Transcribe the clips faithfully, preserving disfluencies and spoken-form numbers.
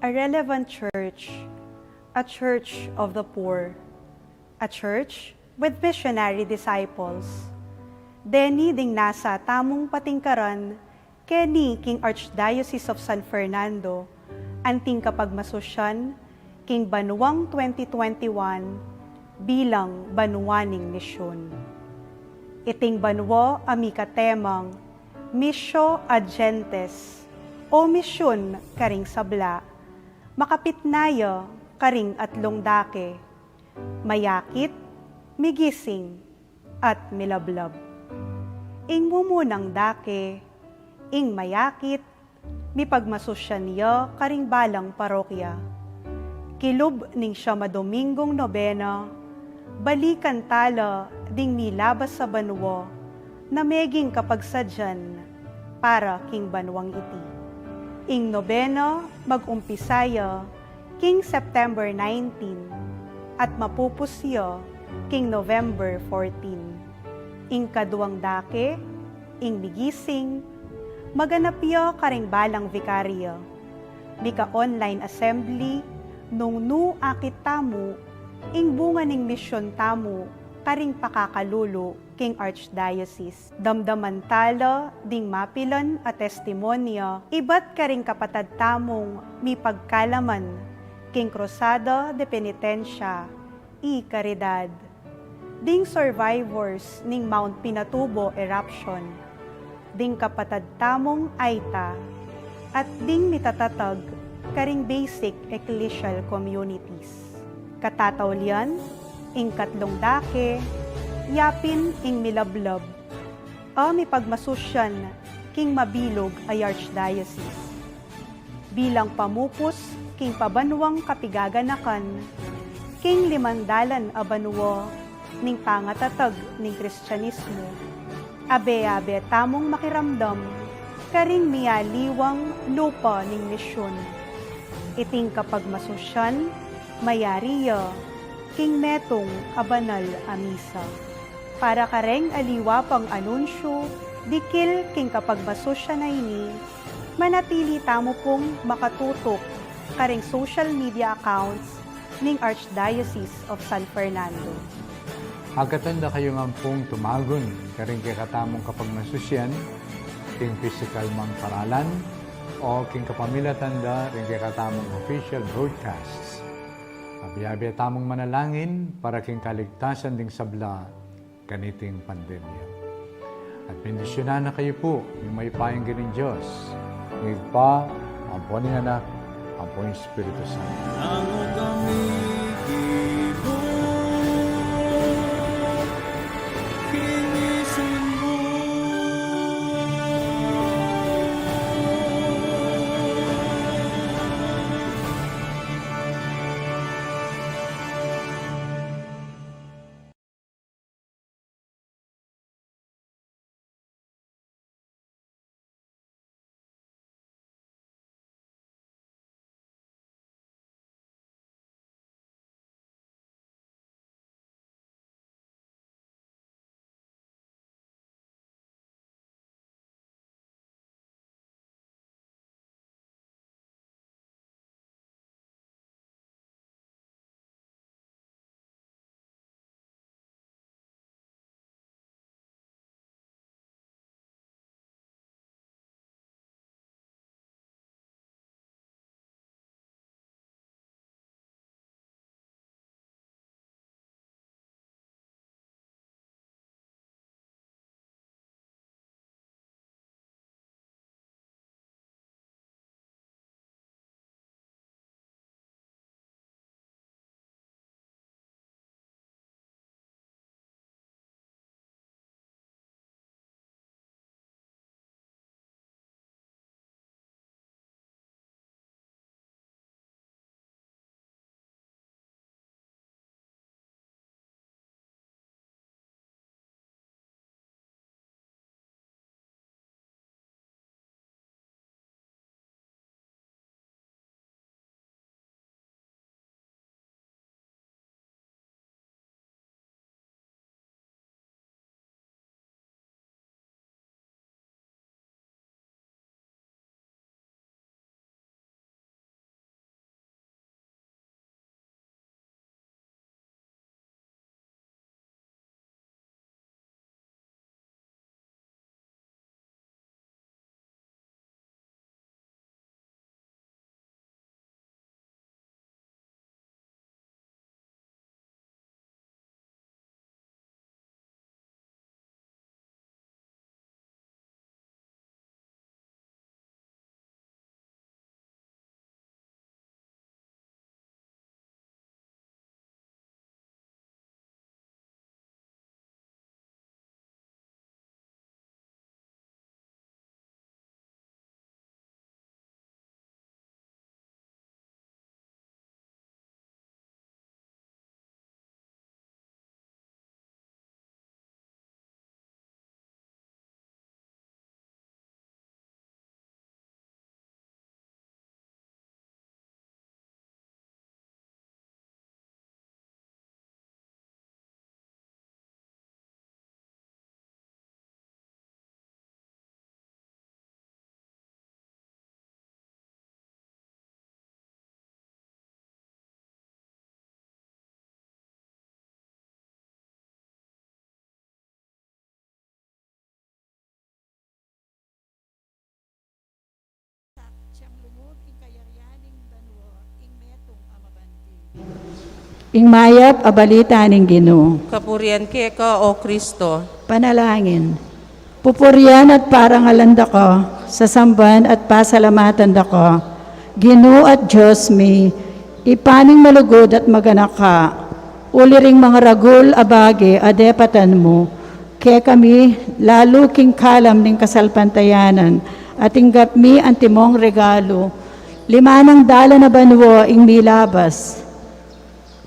A relevant church, a church of the poor, a church with missionary disciples. Deni ding nasa tamung patingkaran keni king Archdiocese of San Fernando, anting kapagmasusyan king banuang twenty twenty-one bilang banua ning misyun. Iting banua a mika temang Missio ad Gentes, o misyun karing sabla, makapit na ya karing atlung dake, mayakit, migising, at milablab. Ing mumunang dake, ing mayakit, mipagmasusyan ya karing balang parokya. Kilub ning siyam a Dominggung nobena, balikan tala ding milabas a banua na meging kapagsadyan para king banuang iti. Ing nobena mag-umpisa ya king September nineteen at mapupus ya king November fourteen. Ing kaduang dake, ing migising, maganap ya karing balang vikarya. Mika-online assembly nung nu akit tamu ing bunga ning misyun tamu karing pakakalulu king Archdiocese. Damdaman tala ding mapilan a testimonya ibat karing kapatad tamung mipagkalaman king Cruzada de Penitencia y Caridad, ding survivors ning Mount Pinatubo eruption, ding kapatad tamung Aita, at ding mitatatag karing basic ecclesial communities. Katataulian, ing katlung dake, yapin ing milablab, a mipagmasusyan king mabilug a Archdiocese. Bilang pamupus king pabanuang kapigaganakan king limandalan a banua ning pangatatag ning Kristianismu, abe-abe tamung makiramdam karing mialiwang lupa ning misyun. Iting kapagmasusyan mayari ya king metung a banal a misa. Para kareng aliwa pang anunsyu dikil king kapagmasusyan a ini, manatili tamu pung makatutuk karing social media accounts ning Archdiocese of San Fernando. Agkatan da kayu ngan pung tumagun karing kekatamung kapagmasusyan king pisikal mang paralan o king kapamilatan da ring kekatamung official broadcasts. Abe-abe tamung manalangin para king kaligtasan ding sabla kaniting pandemya. At bendisyunan na kayu pu ning mayupayang Ginu Dios, ing Ibpa, ampo ning Anak, ampo ning Espiritu Santo. Nanu kami, Ginu, kinisin mu. Ing mayap a balita ning Ginu. Kapurian keka, O Kristo. Panalangin. Pupurian at parangalan da ka, sasamban at pasalamatan da ka, Ginu at Dios mi, Ibpa ming malugud at maganaka, uli ring mangaragul a bage a depatan mu kekami, lalu king kalam ning kasalpantayanan, at tinggap mi antimong regalu, limanang dalan a banua ing milabas.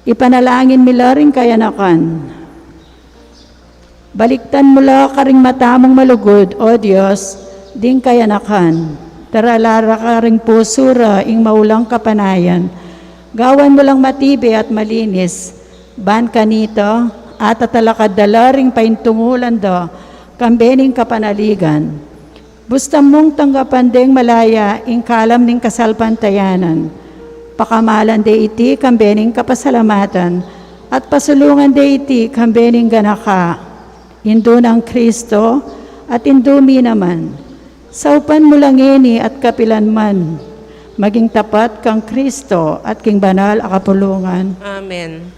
Ipanalangin mi la ring kayanakan. Baliktan mu la karing mata mung malugud, O Dios, ding kayanakan. Darala ra karing pusu ra ing maulang kapanayan. Gawan mu lang matibe at malinis. Ban kanita, atatalakad da la ring paintungulan da, kambe ning kapanaligan. Busta mung tanggapan deng malaya ing kalam ning kasalpantayanan. Pakamalan de iti kambe ning kapasalamatan, at pasulungan de iti kambe ning ganaka. Indu nang Kristo, at indu mi naman. Saupan mu la ngeni at kapilan man, maging tapat kang Kristo at king banal a kapulungan. Amen.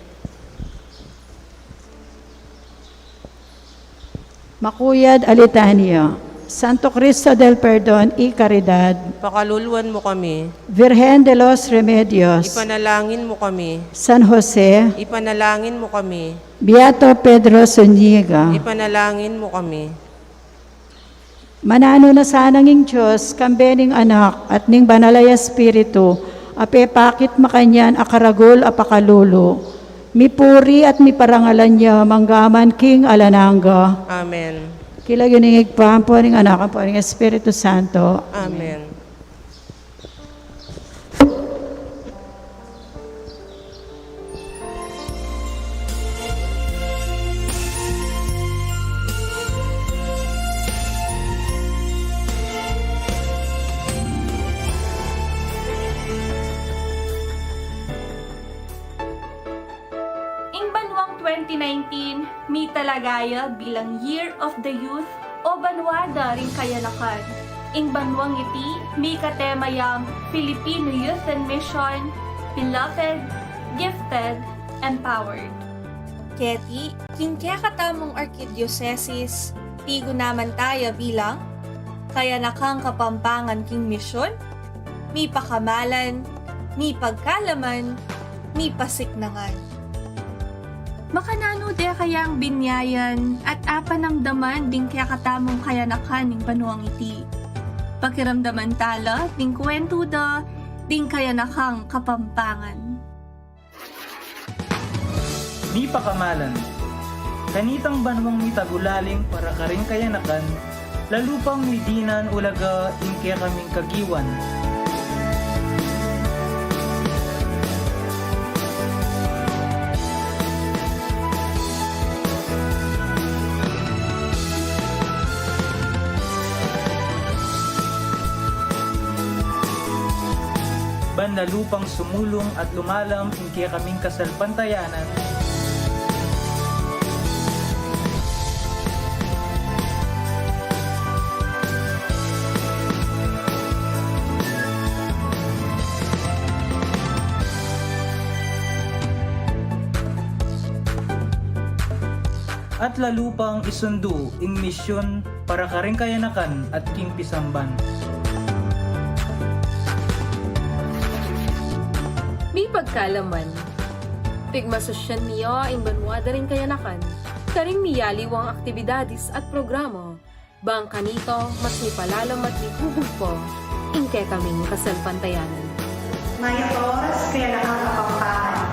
Makuyad a litania. Santo Cristo del Perdon y Caridad. Pakaluluan mu kami. Virgen de los Remedios. Ipanalangin mu kami. San Jose. Ipanalangin mu kami. Beato Pedro Zuniga. Ipanalangin mu kami. Mananu na sanang ing Dios, kambe ning Anak, at ning Banal a Espiritu, a pepakit makanyan a karagul a pakalulu, mipuri at miparangalan ya, manggaman king alang angga. Amen. King lagyu ning Ibpa, ampo ning Anak, ampo ning Espiritu Santo. Amen. Ing banuang twenty nineteen, mitalaga ya bilang Year of the Youth o Banua da ring Kayanakan. Ing banuang iti, mikatema yang Filipino Youth and Mission, Beloved, Gifted, Empowered. Keti, king kekatamung arkidiosesis, pigunaman taya bilang Kayanakang Kapampangan king Misyun, mipakamalan, mipagkalaman, mipasiknangan. Makananu de kayang binyayan at apanamdaman ding kekatamung kayanakan ning banuang iti? Pakiramdaman tala ding kwentu da ding Kayanakang Kapampangan. Mipakamalan. Kanitang banuang mitagulaling para karing kayanakan, lalu pang midinan ulaga ing kekaming kagiwan. Ban lalu pang sumulung at lumalam ing kekaming kasalpantayanan. At lalu pang isundu ing misyun para karing kayanakan at king pisamban. Mipagkalaman. Pigmasusyan mi ya ing Banua da ring Kayanakan karing miyaliwang aktibidades at programa, bang kanita mas mipalalam at mikubug pa ing kekaming kasalpantayanan. Mayap a oras, Kayanakang Kapampangan.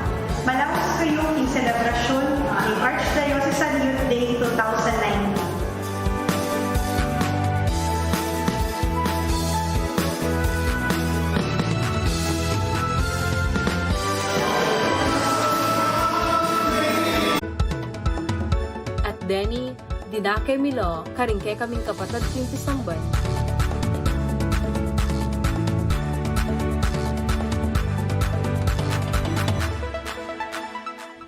Malaus kayu king selebrasyun ning Archdiocesan Youth Day two thousand nineteen. At deni, dinake mi la karing kekaming kapatad king pisamban.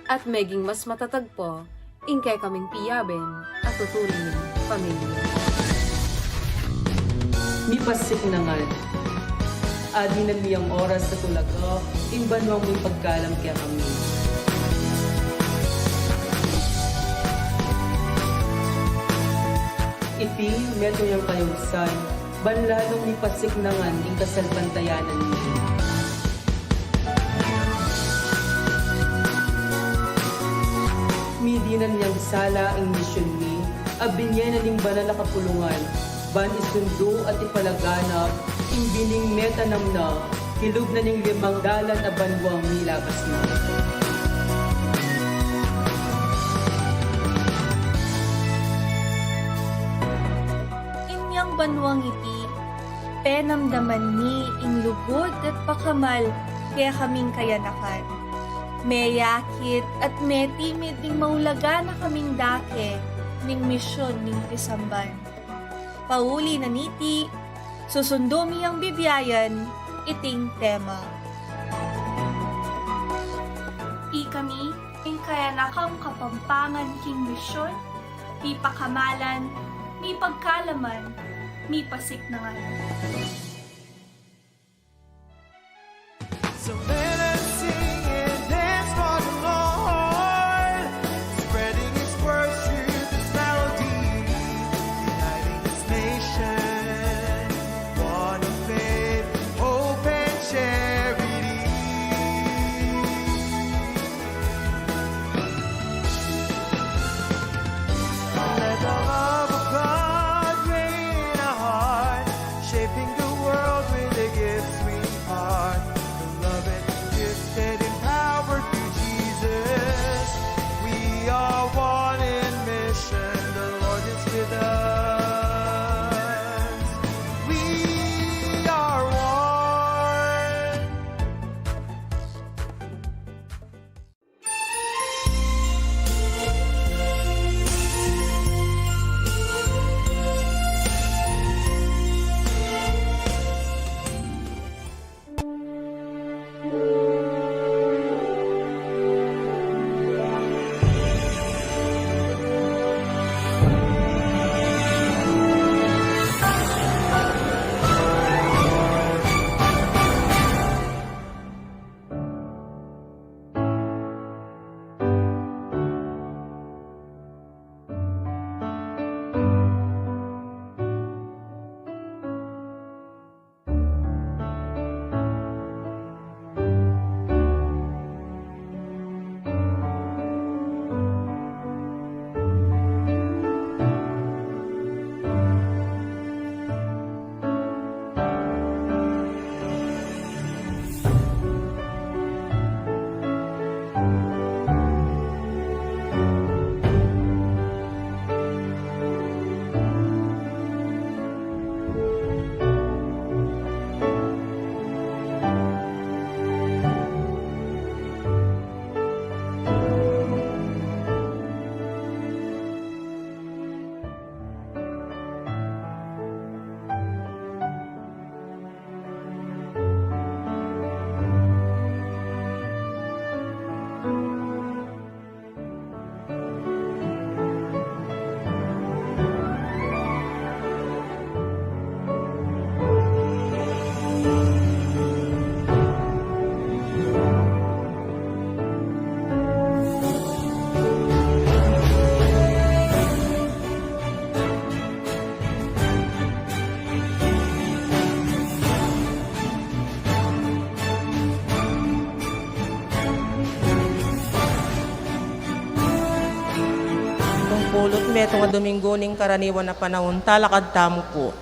At meging mas matatag pa ing kekaming piyaben at tuturing pamilya. Mipasiknangan. Adinan mi yang oras at ulaga ing banuang mipagkalam kekami. Iti metung yang kayausan, ban lalung mipasiknangan ing kasalpantayanan mi. Midinan yang sala ing misyun mi, a binye na ning banal a kapulungan, ban isundu at ipalaganap ing bining metanam na kilub na ning limang dalan a banuang milabas na. Inyang banuang iti, penamdaman mi ing lugud at pakamal kekaming kayanakan. Meyakit at metimid ing maulaga na kaming dake ning misyun ning pisamban. Pauli na niti, susundu mi yang bibiayan iting tema. Ikami, ing kayanakang Kapampangan king misyun, mipakamalan, mipagkalaman, mipasiknangan. So let us sing and dance for the Lord, spreading His word through this melody, uniting this nation, one in faith, hope, and charity. Let the love of God reign in our heart, shaping the world with the gifts we impart. Beloved, gifted, empowered through Jesus, we are one in mission. The Lord is with us. We are one. Itong pulu't metung a Domingo ning karaniwan a panaun, talakad tamu pu.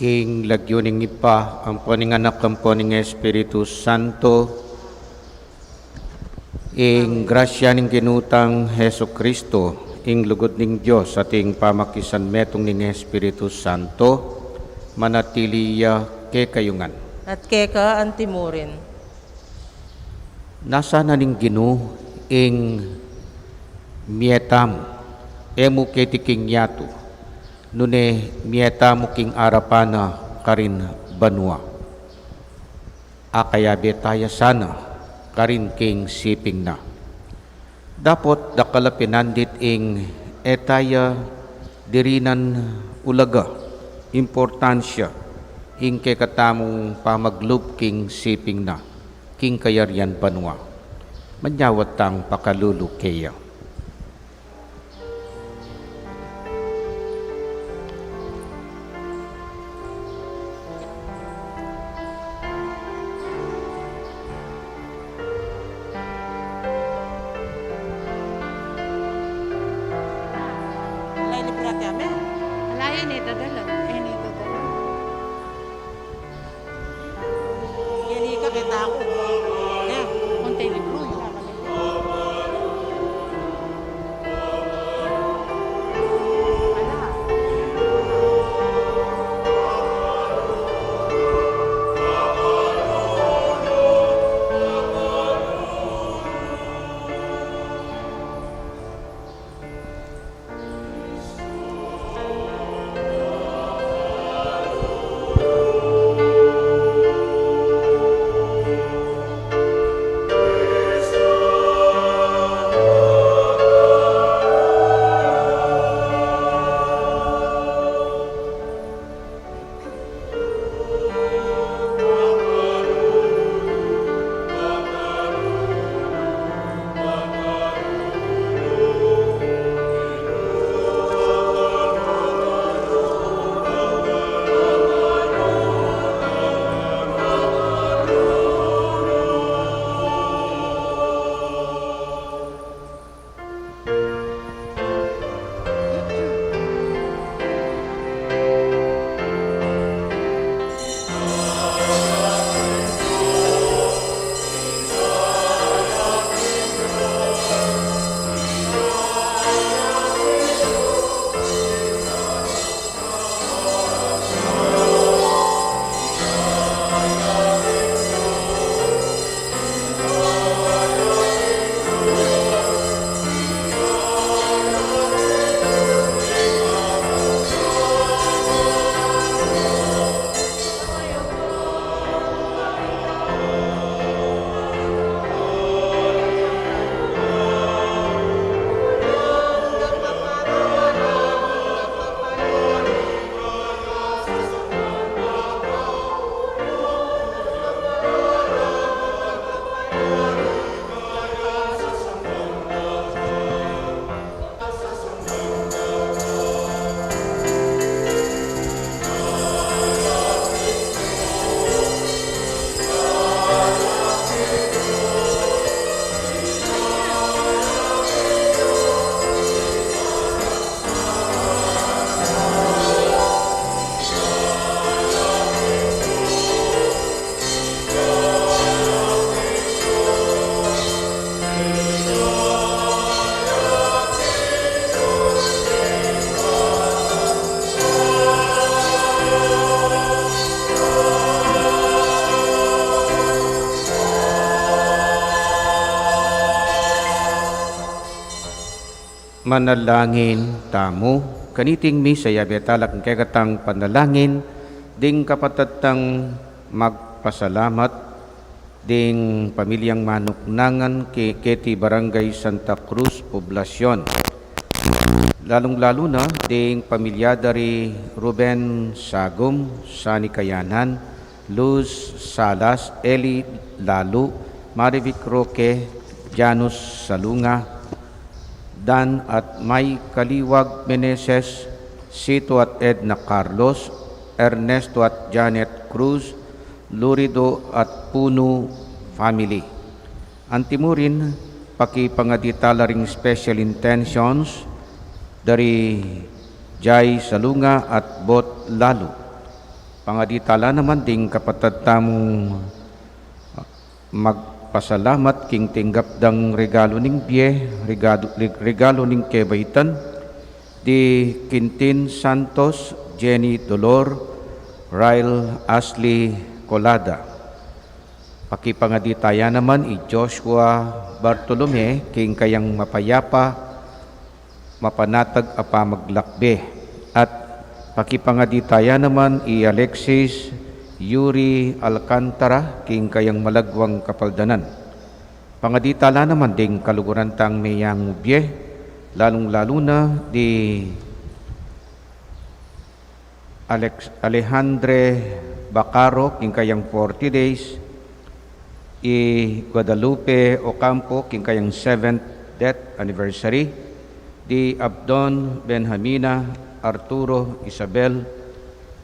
Ing lagyu ning Ibpa, ampo ning Anak, ampo ning Espiritu Santo. Ing grasya ning Ginu tang Jesucristo, ing lugud ning Dios, at ing pamakisanmetung ning Espiritu Santo, manatili ya kekayu ngan. At keka antimurin. Nasa na ning Ginu ing mie tamu, e mu keti king yatu, nune mie tamu king arapan na karin banua. Akayabe taya sana karin king siping na. Dapot dakal a pinandit ing e taya dirinan ulaga, importansya, ing kekatamung pamaglub king siping na, king kayarian banua. Manyawad tang pakalulu keya. Ala ini dadala, ini dadala. Yan, ika, kita ku. Ne? Konti libru, ika. Ala. Manalangin tamu. Kaniting misa, yabe tala king kekatang panalangin ding kapatad tang magpasalamat, ding pamilyang manuknangan ke-, keti Barangay Santa Cruz Poblacion. Lalung-lalu na ding pamilya da ri Ruben Sagum, Sani Kayanan, Luz Salas, Eli Lalu, Marivic Roque, Janus Salunga, Dan at May Kaliwag Meneses, Sito at Edna Carlos, Ernesto at Janet Cruz, Lurido at Puno family. Antimurin, pakipangadi tala ring special intentions da ri Jai Salunga at Bot Lalu. Pangadi tala naman ding kapatad tamung magpasalamat king tinggap dang regalo ning bie, regalo, reg-, regalo ning kebaitan, di Quintin Santos, Jenny Dolor, Ryle Ashley Colada. Pakipangadi taya naman i Joshua Bartolome king kayang mapayapa, mapanatag a pamaglakbe. At pakipangadi taya naman i Alexis Yuri Alcantara king kayang malagwang kapaldanan. Pangadi tala naman ding kaluguran tang meyangu bie, lalung-lalu na di Alex-, Alejandre Bacaro king kayang forty days, i Guadalupe Ocampo king kayang seventh death anniversary, di Abdon, Benjamina, Arturo, Isabel,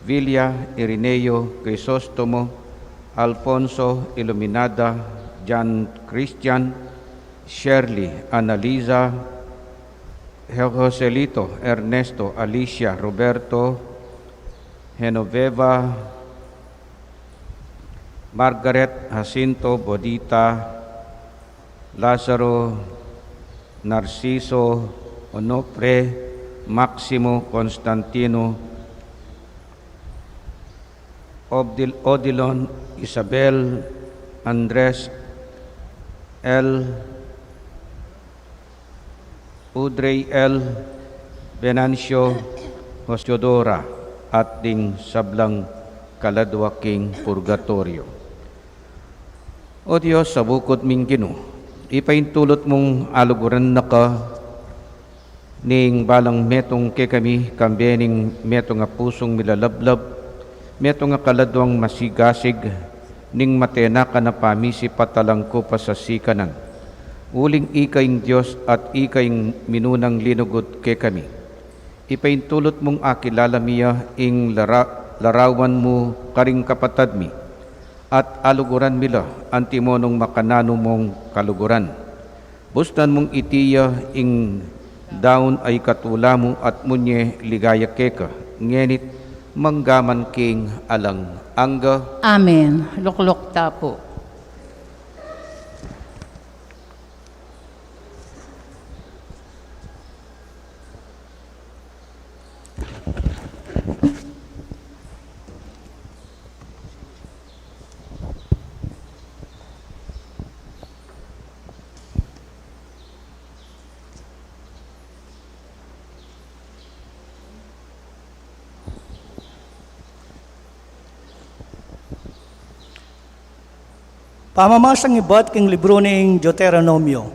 Villa, Irineo, Crisostomo, Alfonso, Iluminada, John Christian, Shirley, Annalisa, Joselito, Ernesto, Alicia, Roberto, Genoveva, Margaret, Jacinto, Bodita, Lazaro, Narciso, Onofre, Maximo, Constantino, Obdil-, Odilon, Isabel, Andres, L, Udrey L, Venancio, Josiodora, at ding sablang kaladwa king purgatoryo. O Dios, a bukud ming Ginu, ipaintulut mung aluguran na ka ning balang metung kekami, kambe ning metung a pusung milalablab, metung a kaladwang masigasig, ning matena ka na pamisipat a langkup a sasikanan. Uling ika ing Dios at ika ing minunang linugud kekami. Ipaintulut mung akilala mi ya ing lara-, larawan mu karing kapatad mi, at aluguran mi la antimo nung makananu mung kaluguran. Bustan mung iti ya ing daun a ikatula mu at munye ligaya keka, ngeni't manggaman king alang angga. Amen. Lukluk ta pu. Pamamasang ibat king libru ning Deuteronomio.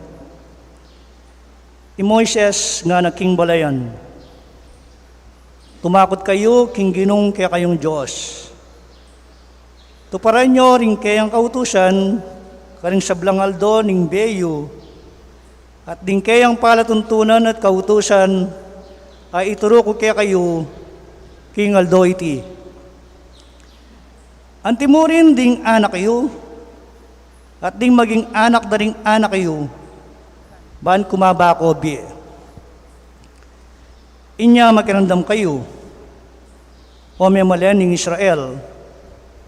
I Moises ngana king balayan, tumakut kayu king Ginung kekayung Dios. Tuparan yu ring keyang kautusan karing sablang aldo ning bie yu, at ding keyang palatuntunan at kautusan a ituru ku kekayu king aldo iti. Antimo rin ding anak yu, at ding maging anak da ring anak yu, ban kumaba ko bie. Inya makiramdam kayu, o memalen ning Israel,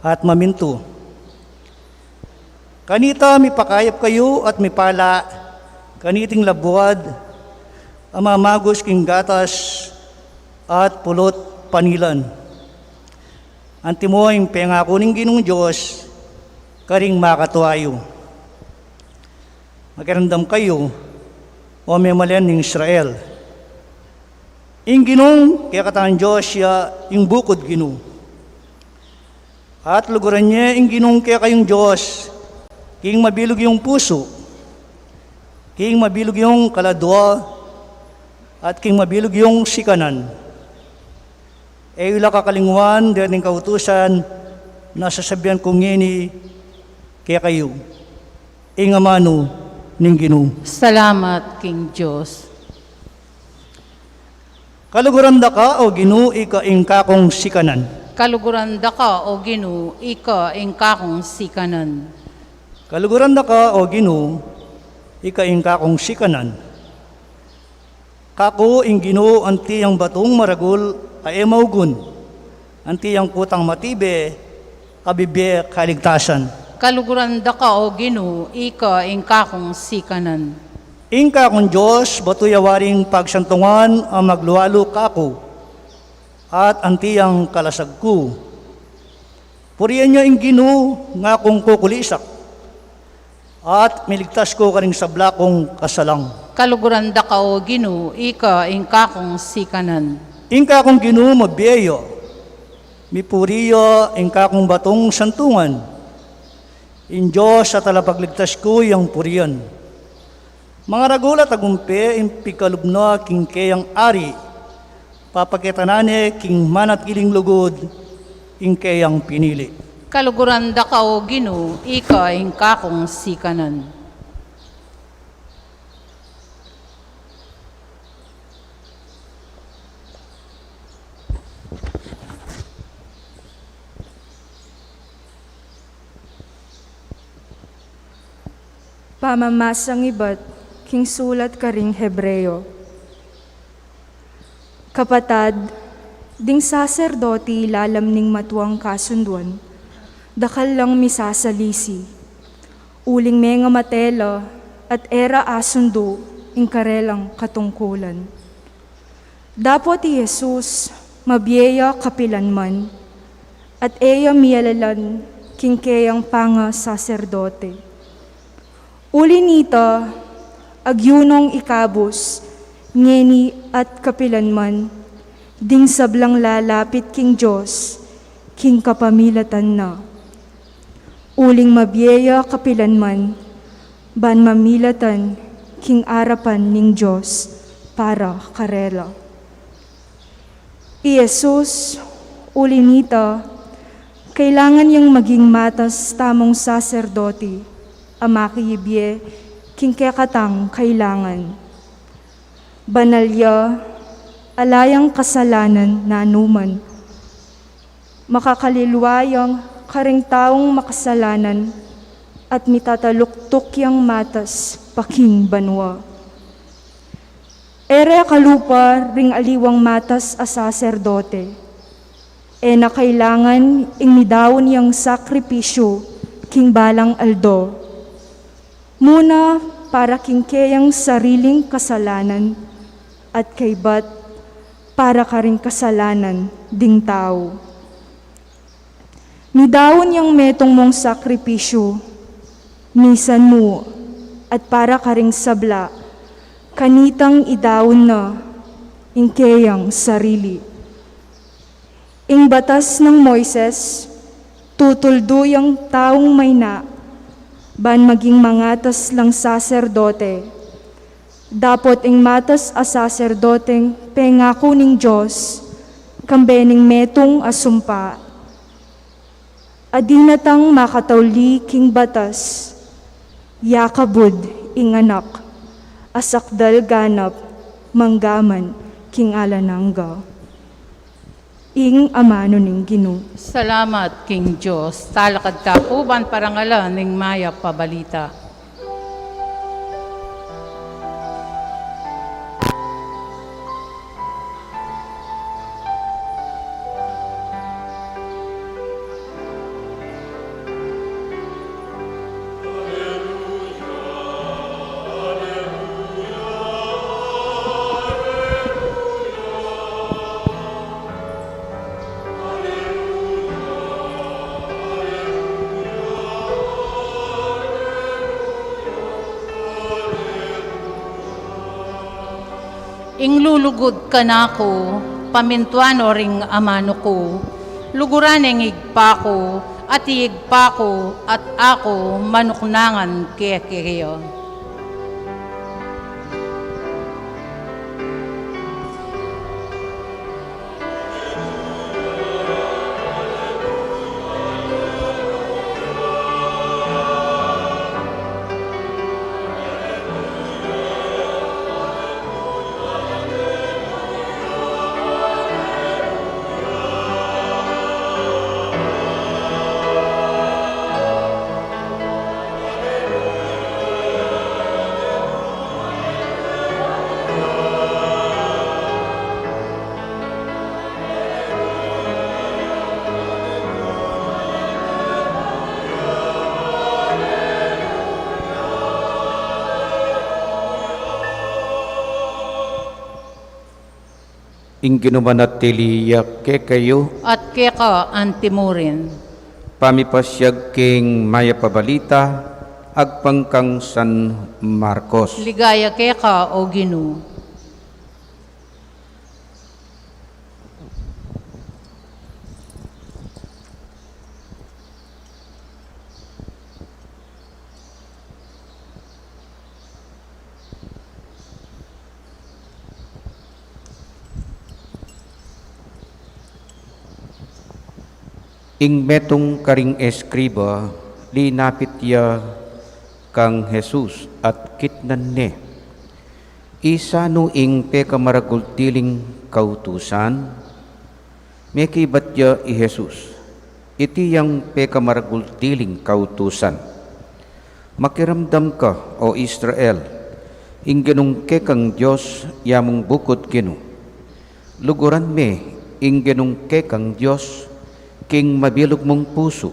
at mamintu. Kanita mipakayap kayu at mipala, kaniting labuad a mamagus king gatas at pulut panilan. Antimo ing pengaku ning Ginung Dios karing makatua yu. Makiramdam kayu, o memalen ning Israel. Ing Ginung kekatang Dios ya ing bukud Ginu. At luguran ye ing Ginung kekayung Dios king mabilug yung pusu, king mabilug yung kaladua, at king mabilug yung sikanan. E yu la kakalingwan deting kautusan na sasabian ku ngeni kekayu. Ing amanu ning Ginu. Salamat king Dios. Kaluguran da ka, o Ginu, ika ing kakung sikanan. Kaluguran da ka, o Ginu, ika ing kakung sikanan. Kaluguran da ka, o Ginu, ika ing kakung sikanan. Kaku ing Ginu anti yang batung maragul a e maugun. Anti yang kutang matibe, kabibie, kaligtasan. Kaluguran da ka, O Ginu, ika ing kakung sikanan. Ing kakung Dios, batu ya waring pagsantungan a maglualu kaku, at anti yang kalasag ku. Purian yu ing Ginu, ngakung kukulisak, at miligtas ku karing sabla kung kasalang. Kaluguran da ka, O Ginu, ika ing kakung sikanan. Ing kakung Ginu, mabie ya, mipuri ya ing kakung batung santungan. Ing Dios a talapagligtas ku yang purian. Mangaragul at tagumpe ing pikalub na king keyang ari, papakitana ne king manatiling lugud ing keyang pinili. Kaluguran da ka, O Ginu, ika ing kakung sikanan. Pamamasang ibat king sulat karing Hebreo. Kapatad, ding saserdoti lalam ning matuang kasunduan, dakal lang misasalisi. Uling mengamate la at e ra asundu ing karelang katungkulan. Dapot i Jesus, mabie ya kapilanman, at e ya mialalan king keyang pangasaserdote. Uli nita, agyu nong ikabus, ngeni at kapilanman, ding sablang lalapit king Dios, king kapamilatan na. Uling mabie ya kapilanman, ban mamilatan king arapan ning Dios para karela. I Jesus, uli nita, kailangan yang maging matas tamung saserdoti a makibie king kekatang kailangan. Banal ya, ala yang kasalanan nanuman. Makakalilwa yang karing taung makasalanan at mitataluktuk yang matas pa king banua. E re kalupa ring aliwang matas a saserdote. E na kailangan ing midaun yang sakripisyu king balang aldo. Muna para king keyang sariling kasalanan at kaybat para karing kasalanan ding tau. Midaun yang metung mung sakripisyu, misan mu at para karing sabla, kanitang idaun na ing keyang sarili. Ing batas nang Moises, tutuldu yang taung mayna, ban maging mangatas lang saserdote. Dapot ing matas a saserdoteng pengaku ning Dios, kambe ning metung a sumpa. A dinatang makatauli king batas, yakabud ing anak, a sakdal ganap, manggaman king alang angga. Ing amanu ning Ginu. Salamat king Dios. Talakad ta pu ban parangalan ing mayap a balita. Ing lulugud kanaku, pamintuan no ring amanu ku, luguran ing Ibpa ku, at i Ibpa ku, at aku, manuknangan kekaya. Ing Ginu manatili ya kekayu. At keka antimurin. Pamipasiag king Mayap a Balita agpang kang San Marcos. Ligaya keka, O Ginu. Ing metung karing eskriba, linapit ya kang Jesus at kitnan ne, "Isanu ing pekamaragul diling kautusan?" Mekibat ya i Jesus, "Iti yang pekamaragul diling kautusan: Makiramdam ka, O Israel, ing Ginung kekang Dios ya mung bukut Ginu. Luguran me ing Ginung kekang Dios king mabilug mung pusu,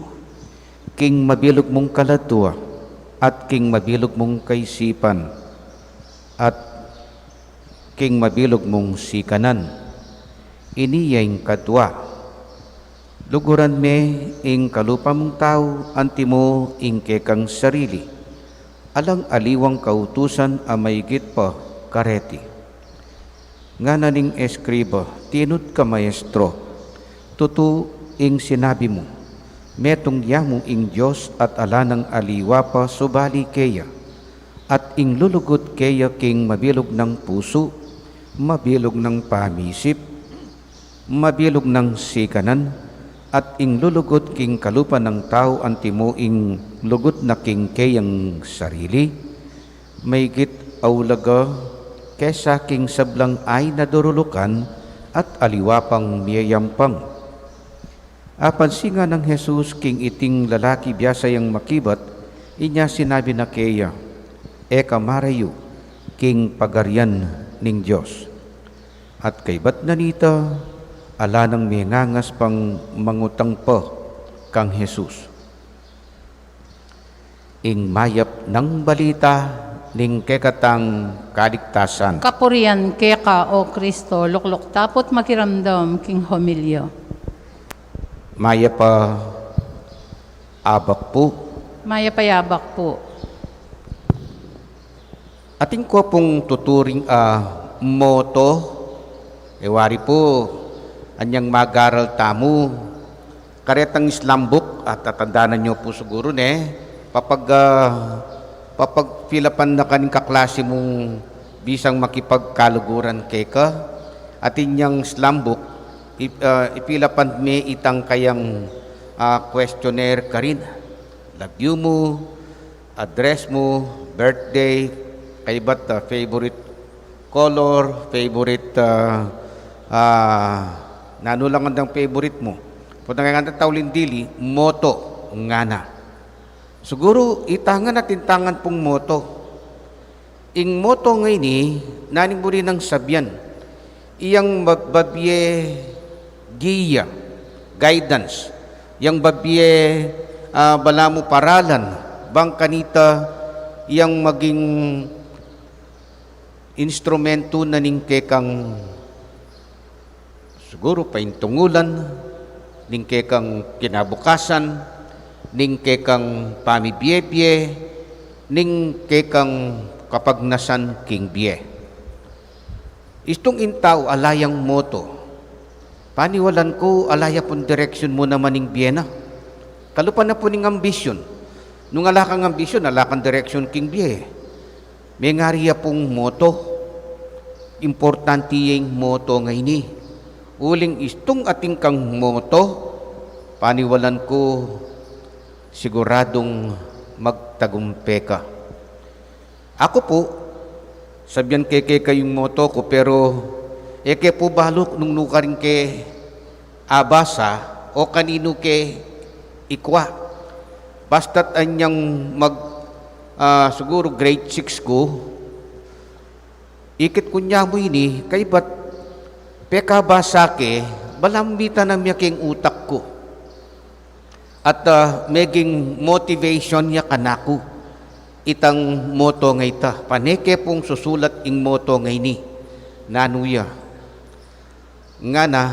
king mabilug mung kaladua, at king mabilug mung kaisipan, at king mabilug mung sikanan. Ini ya ing kadua: Luguran me ing kalupa mung tau anti mu ing kekang sarili. Alang aliwang kautusan a maigit pa kareti." Ngana ning eskriba, "Tinud ka, Maestro. Tutu ing sinabi mu. Metung ya mu ing Dios at ala nang aliwa pa subali keya. At ing lulugud keya king mabilug nang pusu, mabilug nang pamisip, mabilug nang sikanan, at ing lulugud king kalupa nang tau anti mu ing lugud na king keyang sarili, maigit a ulaga kesa king sablang ain a durulukan at aliwa pang miyayampang." Apansin nang Jesus king iting lalaki biasa yang makibat, inya sinabi na keya, "E ka marayu king pagarian ning Dios." At kaybat na nita, ala nang mengangas pang mangutang pa kang Jesus. Ing Mayap nang Balita ning kekatang kaligtasan. Kapurian keka, O Kristo. Lukluk tapu't makiramdam king homilya. Mayap a abak pu. Mayap a abak pu. Atin ku pung tuturing a motto, e wari pu, anyang magaral tamu, karetang slam book, at tatandanan yu pu siguru ne, papag, ah, papagpilapan na ka ning kaklasi mung bisang makipagkaluguran keka, atin yang slam book, ip-, ah, ipilapan me itang kayang, ah, questionnaire karin. Lagyu mu, address mu, birthday, kaybat, ah, favorite color, favorite, ah, ah, nanu lang andang favorite mu. Pota nga ngana tauling dili, motto, ngana. Siguru, itangan at intangan pung motto. Ing motto ngeni, nanu mu rin nang sabian? Iyang mab-, babie giya, guidance. Iyang babie, ah, balamu paralan, bang kanita iyang maging instrumentu na ning kekang siguru paintungulan, ning kekang kinabukasan, ning kekang pamibie-bie, ning kekang kapagnasan king bie. Istung ing tau ala yang motto. Paniwalan ku, ala ya pung direksyon mu naman ing bie na. Kalupa na pu ning ambisyon. Nung ala kang ambisyon, ala kang direksyon king bie. Mengari ya pung motto. Importante ya ing motto ngeni. Uling istung atin kang motto, paniwalan ku siguradung magtagumpe ka. Aku pu, sabian ke kekayu ing motto ku, pero e ke pu balu nung nukarin ke abasa o kaninu ke ikwa. Basta't anyang mag, ah, siguru grade six ku, ikit ku nya mu ini, kaybat pekabasa ke, balamu mitanam ya king utak ku. At, ah, meging motivation ya kanaku itang motto nga ita. Pane ke pung susulat ing motto ngeni. Nanu ya? Ngana,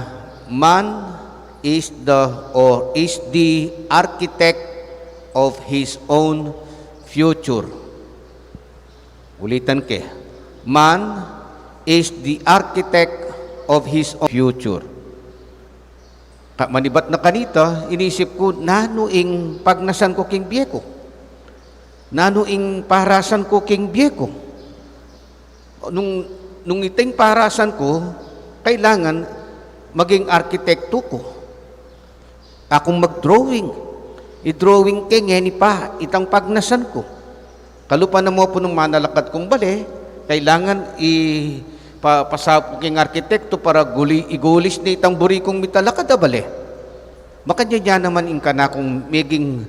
man is the or is the architect of his own future. Ulitan ke, man is the architect of his own future. Ka-, manibat na kanita, inisip ku, nanu ing pagnasan ku king bie ku? Nanu ing parasan ku king bie ku? Nung, nung ita ing parasan ku, kailangan maging arkitekto ku. Akung mag-drawing. I-drawing ke ngeni pa itang pagnasan ku. Kalupa na mu pu nung manalakad kung bale, kailangan i-, pa-, pasaup ku king arkitekto para guli-, igulis ne itang buri kung mitalakad a bale. Makanyan ya naman ing kanakung meging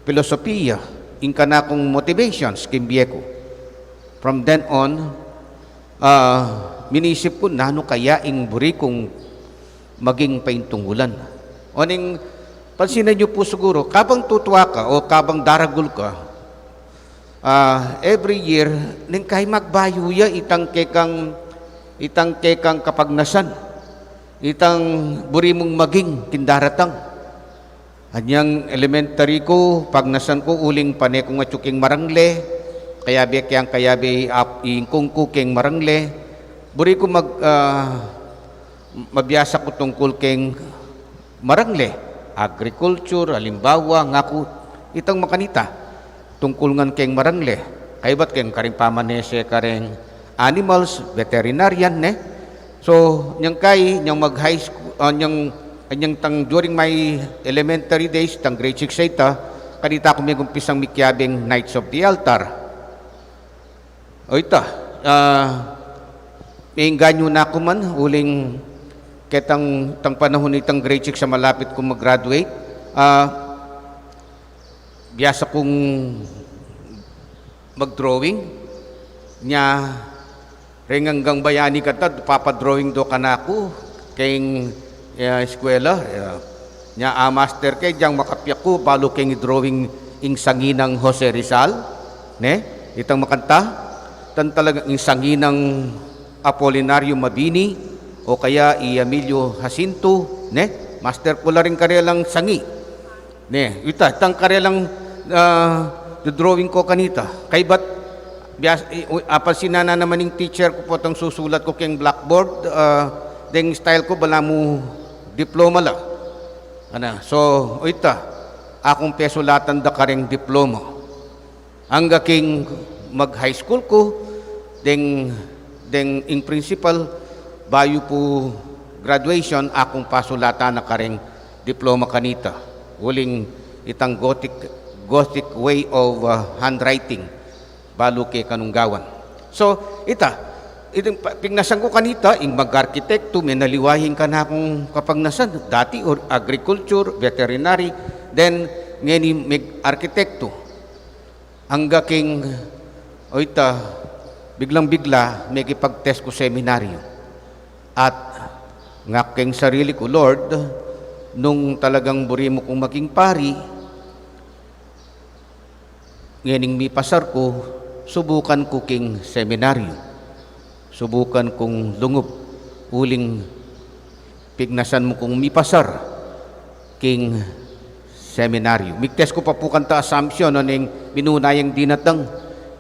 pilosopiya, ing kanakung motivations king bie ku. From then on, ah, minisip ku, nanu kaya ing buri kung maging paintungulan? Oning, pansinan yu pu siguru, kabang tutua ka o kabang daragul ka, ah, every year, neng kay magbayu ya itang kekang, itang kekang kapagnasan, itang buri mung maging king daratang. Anyang elementary ku, pagnasan ku, uling pane kung atyu king marangle, kayabe, kayang kayabe, ap-, ingkung ku king marangle. Buri ku mag-, ah, mabiasa ku tungkul king marangle, agriculture, alimbawa, ngaku, itang makanita, tungkul ngan keng marangle. Kaybat keng karing pamanese kareng animals, veterinarian, ne? So, nyang kai, nyang mag-high school, ah, nyang, nyang tang during my elementary days, tang grade six a ita, kanita ku megumpisang mikiabing Knights of the Altar. O ita, ah, mengganyu na ku man, uling ketang, tang panahun itang grade six a malapit kung mag-graduate, ah, biasa kung mag-drawing, nya reng anggang bayani kata, papa-drawing do kanaku, keng, eh, eskwela, eh, nya, ah, master ke, dyang makapyak ku, balu keng i-drawing ing sangi nang Jose Rizal, ne? Itang makanta, tan talaga ing sangi nang Apolinario Mabini, o kaya i Emilio Jacinto, ne? Master ku la ring karelang sangi. Ne, ita, itang karelang, ah, drawing ku kanita. Kaybat, bias-, i-, u-, apansinan na naman ing teacher ku pu tang susulat ku keng blackboard, ah, deng style ku balamu diploma la. Ana, so, o ita, akung pesulatan da kareng diploma. Angga king mag-high school ku, deng, deng ing principal, bayu pu graduation, akung pasulatan na kareng diploma kanita. Uling itang Gothic, Gothic way of, uh, handwriting, balu ke kanunggawan. So, ita, itang pa-, pignasan ku kanita, ing mag-arkitekto, menaliwa ing kanakung kapagnasan, dati or agriculture, veterinary, then, ngeni meg-arkitekto. Angga king, o ita, biglang-bigla, mekipag-test ku seminaryo. At ngak keng sarili ku, Lord, nung talagang buri mu kung maging pari, ngening mipasar ku, subukan ku king seminaryo. Subukan kung lungub, uling pignasan mu kung mipasar king seminaryo. Migtest ku pa pu kanta Assumption, o neng minuna yang dinatang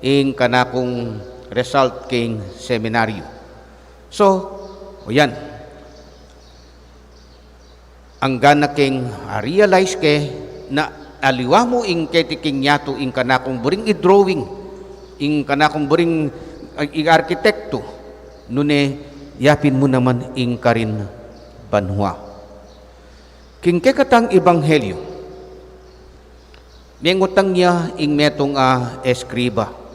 ing kanakung result king seminaryo. So, o yan. Angga na keng, ah, realize ke na aliwa mu ing keti king yatu ing kanakung buring i-drawing, ing kanakung buring, ah, i-arkitekto, nune yapin mu naman ing karin banua. King kekatang ebanghelyo, mengutang ya ing metung a eskriba.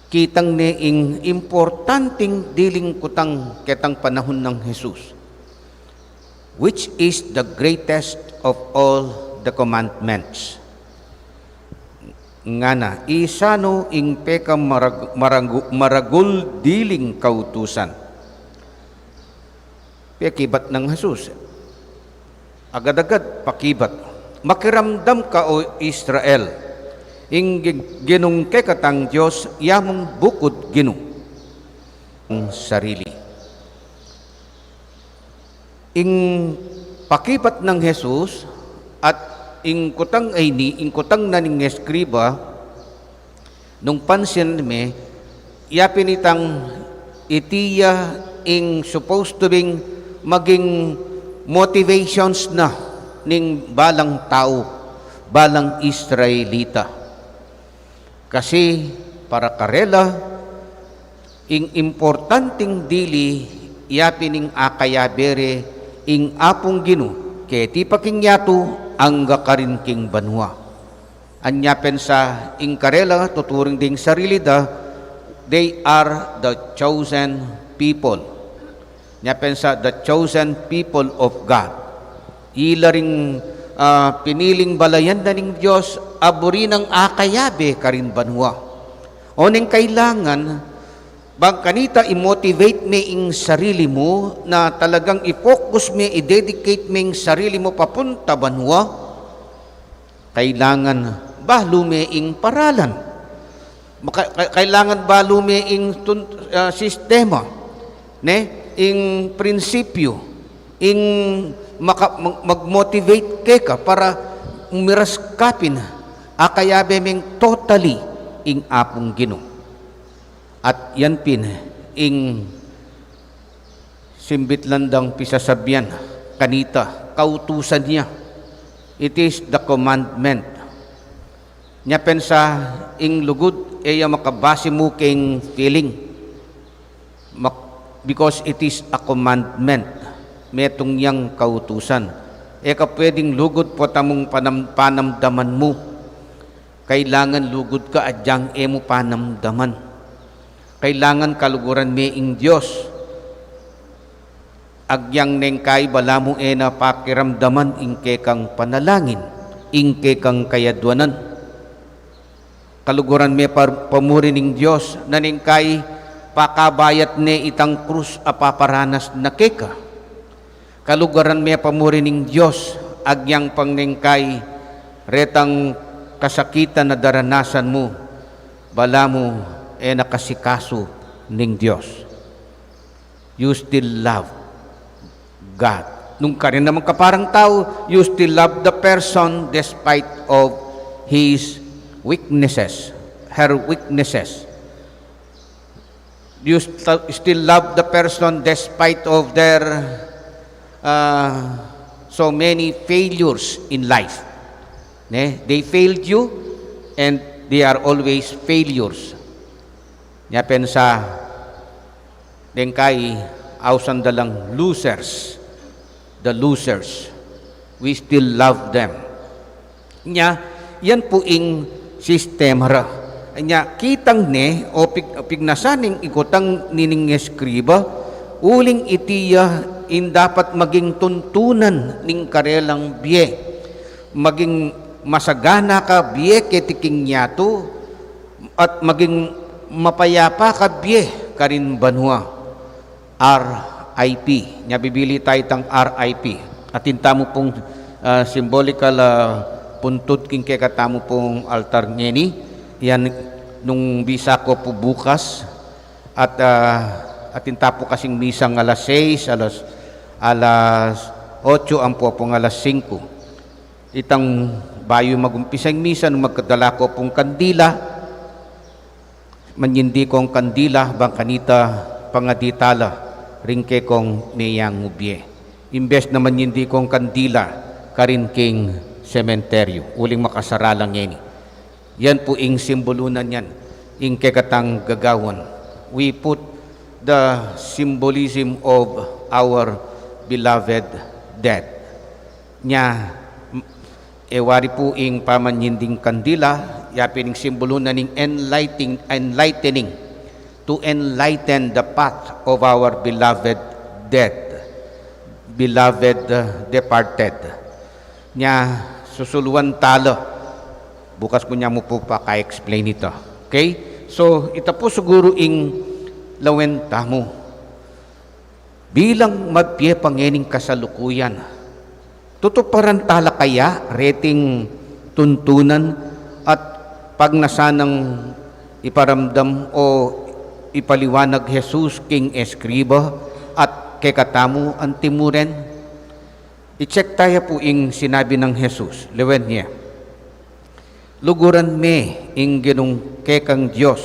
Kitang ne ing importanting diling kutang ketang panahun nang Jesus, "Which is the greatest of all the commandments?" Ngana, "Isanu ing peka marag-, maragu-, maragul diling kautusan?" Pekibat nang Jesus. Agad-agad pakibat, "Makiramdam ka, o Israel, ing gi-, Ginung kekatang Dios, ya mung bukud Ginu ing sarili." Ing pakibat nang Jesus at ing kutang a ini, ing kutang na ning eskriba, nung pansin me, yapin itang iti ya ing supposed to being maging motivations na ning balang tau, balang Israelita. Kasi para karela, ing importanting dili yapin ing akayabe re ing Apung Ginu keti pa king yatu angga karin king banua. Anya pensa ing karela tuturing ding sarili da, they are the chosen people. Nya pensa, the chosen people of God. Ila ring, ah, piniling balayan na ning Dios, a buri nang akayabe karin banua. O neng kailangan, bang kanita i-motivate me ing sarili mu na talagang i-focus me, i-dedicate me ing sarili mu papunta banua, kailangan balu me ing paralan. Maka-, ka-, kailangan balu me ing tun-, ah, sistema, ne? Ing prinsipyu, ing maka-, mag-, mag-motivate keka para umiras ka pin, akayabe meng totally ing Apung Ginu. At yan pin, ing simbit landang pisasabian kanita, kautusan ya. It is the commandment. Nya pensa ing lugud, e ya makabase mu king feeling. Mak-, because it is a commandment. Metung yang kautusan. E ka pwedeng lugud pota mung panam-, panamdaman mu. Kailangan lugud ka agyang e mu panamdaman. Kailangan kaluguran me ing Dios. Agyang neng kai balamu e na pakiramdaman ing kekang panalangin, ing kekang kayadwanan. Kaluguran me pa-, pamuri ning Dios, na neng kai pakabayat ne itang krus a paparanas na keka. Kaluguran me pamuri ning Dios, agyang pang neng kai retang kasakitan a daranasan mu, balamu e na kasikasu ning Dios. You still love God. Nung karin naman ka parang tau, you still love the person despite of his weaknesses, her weaknesses. You st-, still love the person despite of their, uh, so many failures in life. Ne? They failed you and they are always failures. Nya pensa, deng kai ausan da lang losers, the losers. We still love them. Nya, yan pu ing sistema ra. Nya, kitang ne, o pig-, pignasan ning ikutang nining eskriba, uling iti ya ing dapat maging tuntunan ning karelang bie. Maging masagana ka bie keti king yatu, at maging mapayapa ka bie karin banua. R I P. Nya bibili tayu tang R I P. Atin tamu pung, ah, symbolical, ah, puntud king kekatamu pung altar ngeni. Yan nung bisa ku pu bukas. At, ah, atin ta pu kasing misang alas sais, alas, alas otso, ampo pung alas singku. Itang bayu magumpisa ing misa, nung magkadala ku pung kandila, manyindi kong kandila, bang kanita pangadi tala ring kekong meyangu bie. Imbes na manyindi kong kandila karin king sementeryu, uling makasara la ngeni. Yan pu ing simbolunan yan, ing kekatang gagawan. We put the symbolism of our beloved dead. Nya, m-, e wari pu ing pamanyinding kandila, yapin ing simbolu na ning enlighten-, enlightening, to enlighten the path of our beloved dead, beloved, uh, departed. Nya, susuluan tala. Bukas ku nya mu pu paka-explain ita. Okay? So, ita pu siguru ing lawen tamu. Bilang mabie pa ngening kasalukuyan, tutuparan tala kaya reting tuntunan at pagnasan nang iparamdam o ipaliwanag Jesus king eskriba at kekatamu antimurin? I-check taya pu ing sinabi nang Jesus, lawen ye. Luguran me ing Ginung kekang Dios.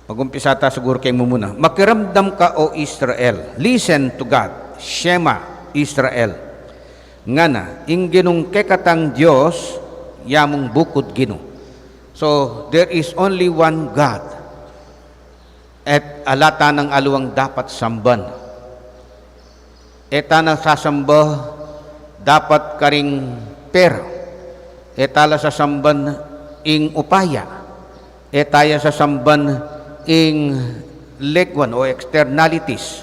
Mag-umpisa ta siguru keng mumuna. Makiramdam ka, O Israel. Listen to God. Shema Israel. Ngana, ing Ginung kekatang Dios, ya mung bukud Ginu. So, there is only one God. At ala tanang aliwang dapat samban. E ta na sasamba dapat karing pera. E ta la sasamban ing upaya. E ta ya sasamban ing legwan o externalities.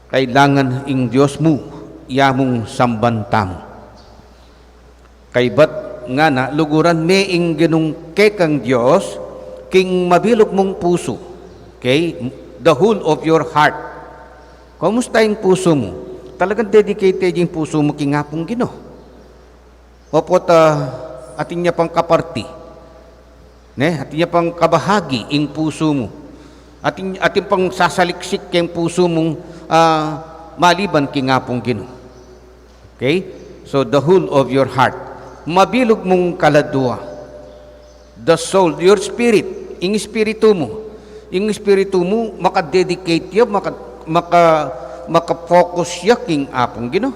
Kailangan ing Dios mu, ya mung samban tamu. Kaybat ngana, luguran me ing Ginung kekang Dios, king mabilug mung pusu. Okay? The whole of your heart. Kumusta ing pusu mu? Talagang dedicated ing pusu mu king Apung Ginu? Opo, ta atin ya pang kaparti. Ne? Atin ya pang kabahagi ing pusu mu. Atin, atin pang sasaliksik keng pusu mung, ah, maliban king Apung Ginu. Okay? So, the whole of your heart. Mabilug mung kaladua. The soul, your spirit. Ing espiritu mu. Ing espiritu mu, maka-dedicate ya, maka, maka, maka-focus ya king Apung Ginu.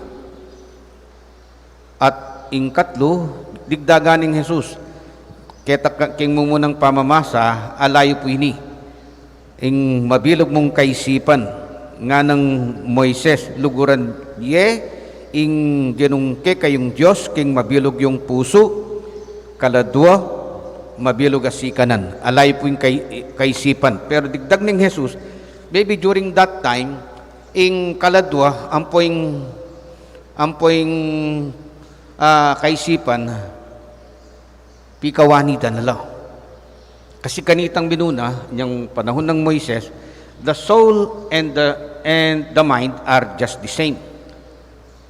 At ing katlu, digdagan ning Jesus. Keta ka, king mumunang pamamasa, ala yu pu ini. Ing mabilug mung kaisipan, nganang Moises, luguran ye, ing Ginung kekayung Dios, king mabilug yung pusu, kaladua, mabilug a sikanan. Ala yu pu ing kai-, kaisipan. Pero digdag ning Jesus, maybe during that time, ing kaladua, ampo ing, ampo ing, ah, kaisipan, pikawani da na la. Kasi kanitang minuna, yang panahun nang Moises, the soul and the, and the mind are just the same.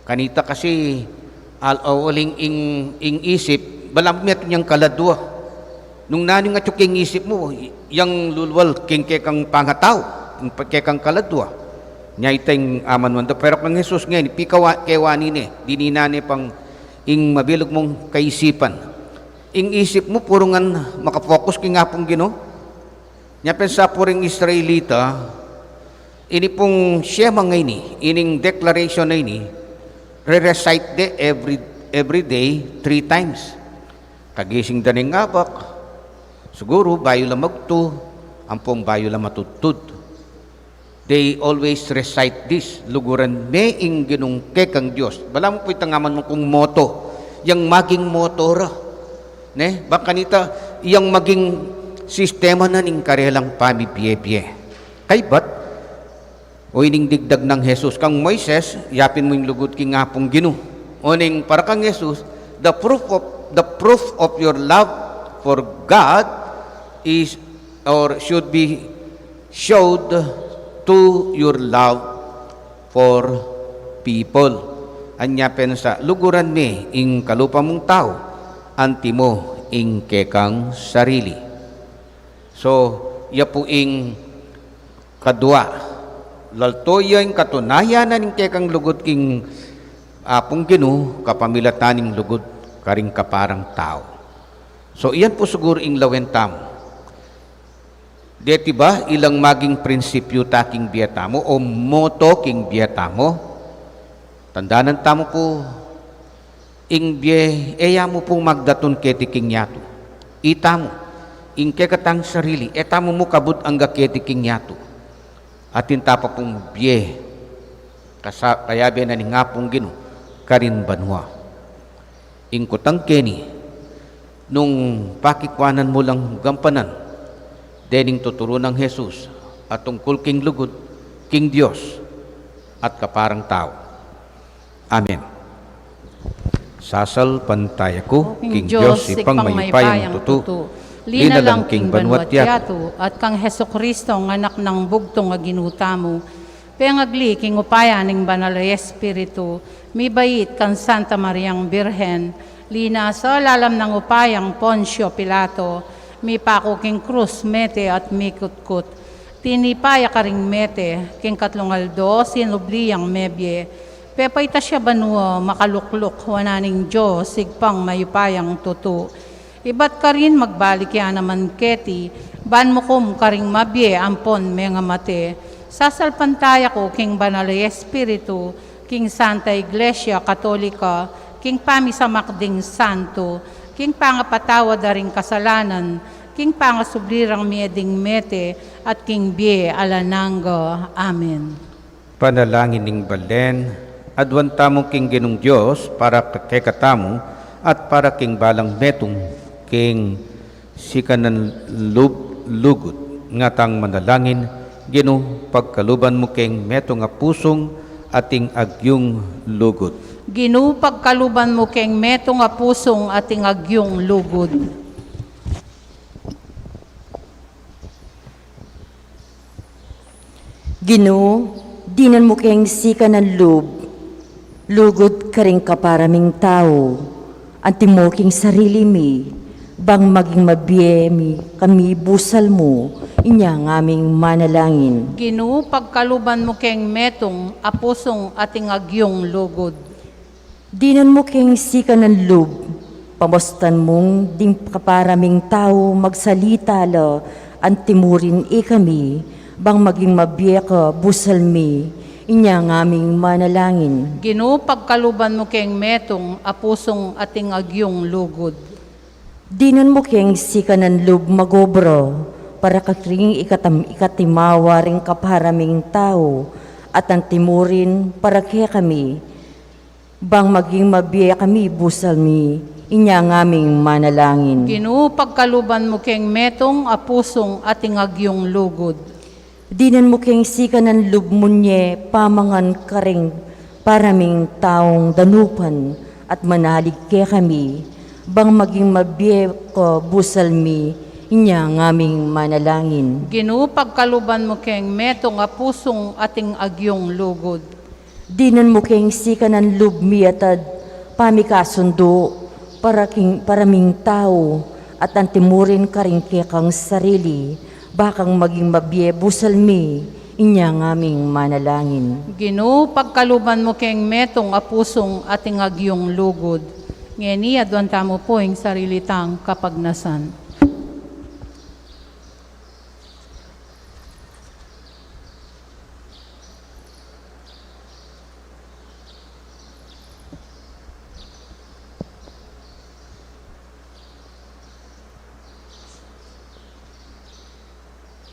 Kanita kasi, al-, uling ing, ing isip, balamu metung yang kaladua. Nung nanu ing atyu king isip mu, yang lulwal king kekang pangatau, ing pa-, kekang kaladua. Nya ita ing amanuan da. Pero kang Jesus ngeni, pikawa-, kewani ne, dininan ne pang ing mabilug mung kaisipan. Ing isip mu purungan maka-focus king Apung Ginu. Nya pensa pu ring Israelita, ini pung Shema ngeni, ining declaration a ini, re-recite de every, every day, three times. Kagising da ning abak, siguru bayu la magtu, ampong bayu la matudtud. They always recite this, luguran me ing Ginung kekang Dios. Balamu pu itang amanuan kung motto, yang maging motto ra. Ne? Bang kanita, yang maging sistema na ning karelang pamibie-bie. Kaybat, o ining digdag nang Jesus, kang Moises, yapin mu ing lugud king Apung Ginu. Uling para kang Jesus, the proof of, the proof of your love for God is, or should be showed to your love for people. Anya pensa, luguran me ing kalupa mung tau, antimo ing kekang sarili. So, ya pu ing kadua. Lalto ya ing katunayan na ning kekang lugud king Apung Ginu, kapamilatan ning lugud karing kaparang tau. So, iyan pu siguru ing lawen tamu. Deti ba ilang maging prinsipyu ta king bie tamu o motto king bie tamu? Tandanan tamu pu, ing bie, e ya mu pu magdatun keti king yatu. Itamu, ing kekatang sarili, e tamu mu kabud angga keti king yatu. Atin ta pa pung bie, kasa-, kayabe na ning Apung Ginu, karin banua. Ing kutang keni, nung pakikuanan mu lang gampanan, dening tuturu nang Jesus, a tungkul king lugud, king Dios, at kaparang tau. Amen. Sasalpantaya ku king Dios, Ibpang mayupayang tutu, linalang king banua't yatu, at kang Jesucristo, a Anak nang bugtung a Ginu tamu, pengagli king upaya ning Banal a Espiritu, mibait kang Santa Mariang Birhen, linasa lalam nang upayang Poncio Pilato, mipaku king krus, mete at mikutkut, Tinipa ya karing mete, king katlung aldo sinubli yang mebie. Pepaitas ya banua makalukluk, wanan ning Dios Ibpang mayupayang tutu. Ibat karin magbalik ya naman keti, ban mukum karing mabie ampon mengamate. Sasalpantaya ku king Banal a Espiritu, king Santa Iglesia Katolika, king pamisamak ding santu, king pangapatawad da ring kasalanan, king pangasubli rang mie ding mete, at king bie alang angga. Amen. Panalangin ning balen. Aduan tamu king Ginung Dios para kekatamu at para king balang metung king sikanan lub-, lugud. Ngatang manalangin, Ginu, pagkaluban mu keng metung a pusung ating agyung lugud. Ginu, pagkaluban mu keng metung a pusung ating agyung lugud. Ginu, dinan mu keng sikanan lub-, lugud karing kapara ming tau, anti mu king sarili mi, bang maging mabie mi kami busal mu, inya ngaming manalangin. Ginu, pagkaluban mu keng metung a pusung ating agyung lugud. Dinan mu keng sikanan lub, pamustan mung ding kapara ming tau magsalita la, anti mu rin ikami, bang maging mabie ka busal mi, inya ngaming manalangin. Ginu, pagkaluban mu keng metung a pusung ating agyung lugud. Dinan mu keng sikanan lub magobra, para karing ikatam-, ikatimawa ring kapara ming tau, at anti mu rin para kekami, bang maging mabie kami busal mi, inya ngaming manalangin. Ginu, pagkaluban mu keng metung a pusung ating agyung lugud. Dinan mu keng sikanan lub munye pamangan karing para ming taung danupan at manalig kekami, bang maging mabie ka busal mi, inya ngaming manalangin. Ginu, pagkaluban mu keng metung a pusung ating agyung lugud. Dinan mu keng sikanan lub miyatad pamikasundu para king, para ming tau, at anti mu rin karing kekang sarili, bakang maging mabie busal mi, inya ngaming manalangin. Ginu, pagkaluban mu keng metung a pusung ating agyung lugud. Ngeni, aduan tamu pu ing sarili tang kapagnasan.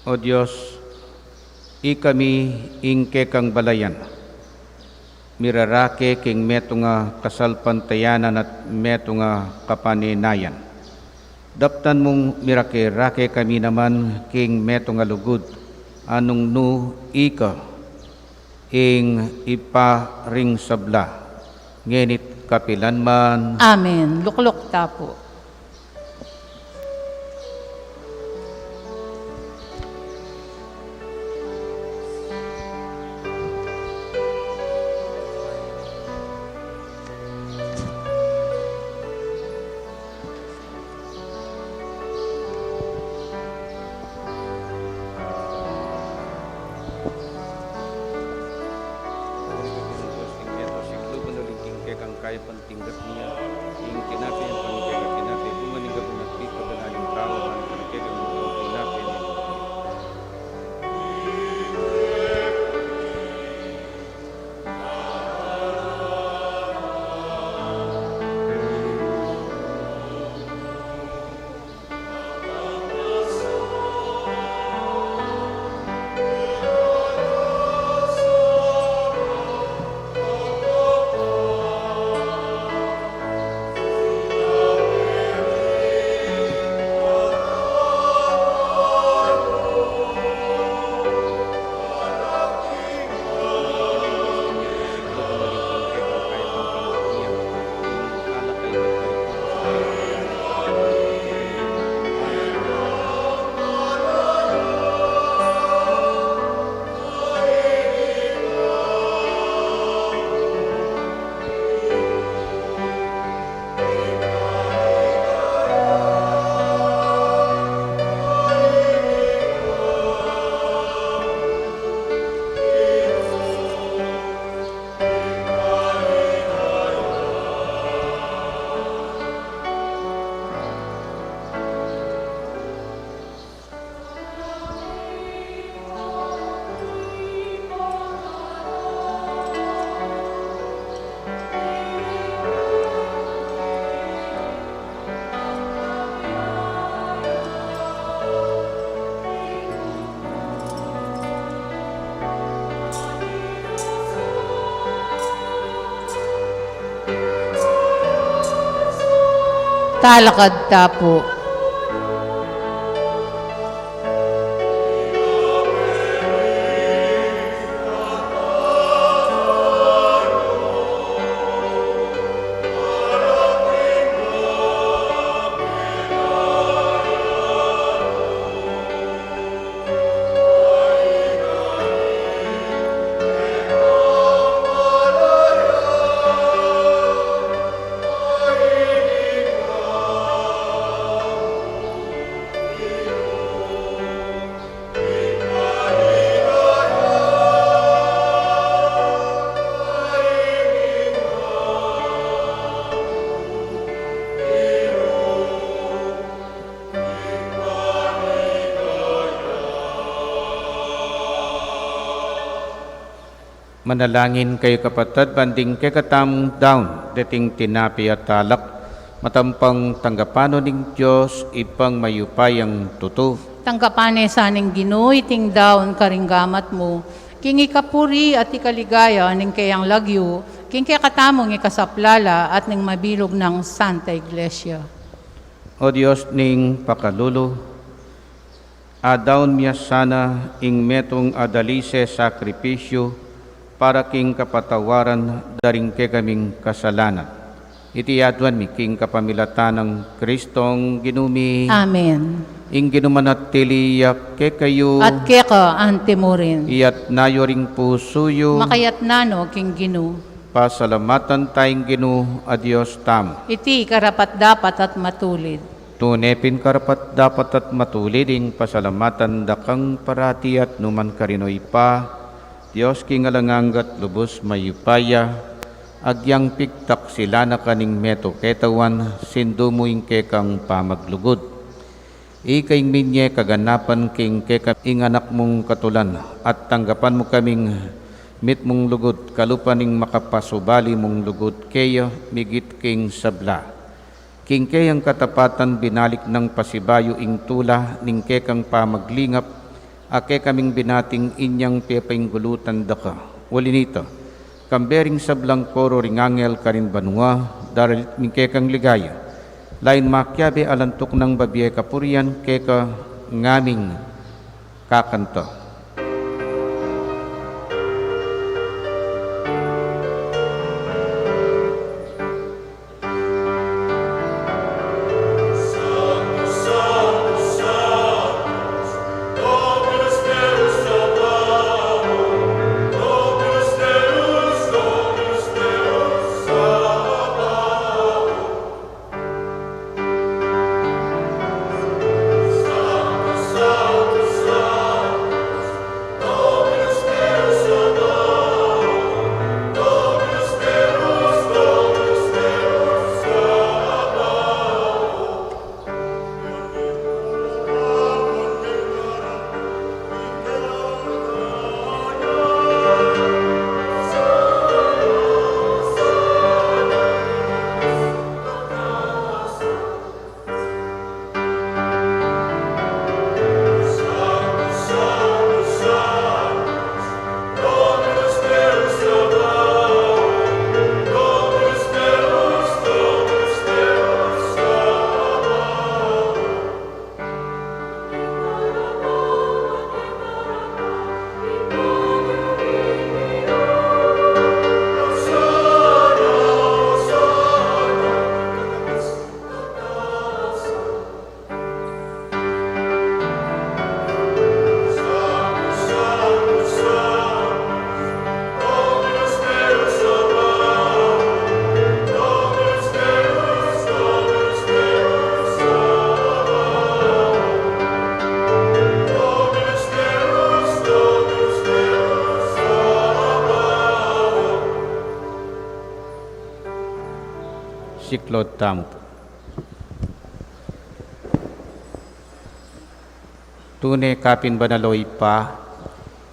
O Dios, ikami ing kekang balayan, mirarake king metung a kasalpantayanan at metung a kapanenayan. Daptan mung mirake-rake kami naman king metung a lugud, a nung nu ika ing Ibpa ring sabla, ngeni't kapilan man. Amen. Lukluk ta pu. Talakad ta pu. Manalangin kayu, kapatad, ban ding kekatamung daun deting tinape at alak, matampang tanggapan no ning Dios, Ibpang mayupayang tutu. Tanggapan ne sa ning Ginu iting daun karing gamat mu, king ikapuri at ikaligaya ning keyang lagyu, king kekatamung ikasaplala at ning mabilug nang Santa Iglesia. O Dios ning pakalulu, adaun mi ya sana ing metung a dalise sakripisyu para king kapatawaran da ring kekaming kasalanan. Iti aduan mi king kapamilatan nang Kristong Ginu mi. Amen. Ing Ginu manatili ya kekayu. At keka anti mu rin. Iyatna yu ring pusu yu. Makayatna no king Ginu. Pasalamatan taya ing Ginu a Dios tamu. Iti karapat-dapat at matulid. Tune pin karapat-dapat at matulid ing pasalamatan da kang parati at nu man karin, O Ibpa, Dios king alang angga at lubus mayupaya, agyang pigtaksilan na ka ning meto ketawan, sindu mu ing kekang pamaglugud. Ika ing minye kaganapan king kekami ing Anak mung katulan, at tanggapan mu kaming mitmung lugud, kalupa ning makapasubali mung lugud keya migit king sabla. King keyang katapatan binalik nang pasibayu ing tula ning kekang pamaglingap, a kekaming binating inyang pepainggulutan da ka. Uli nita, kambe ring sablang koro ring angel karin banua, daralit mi ing kekang ligaya. Lain makiabe alang tuknang babie kapurian keka ngaming kakanta. Siklaud tamu pu. Tune kapin banal, O Ibpa,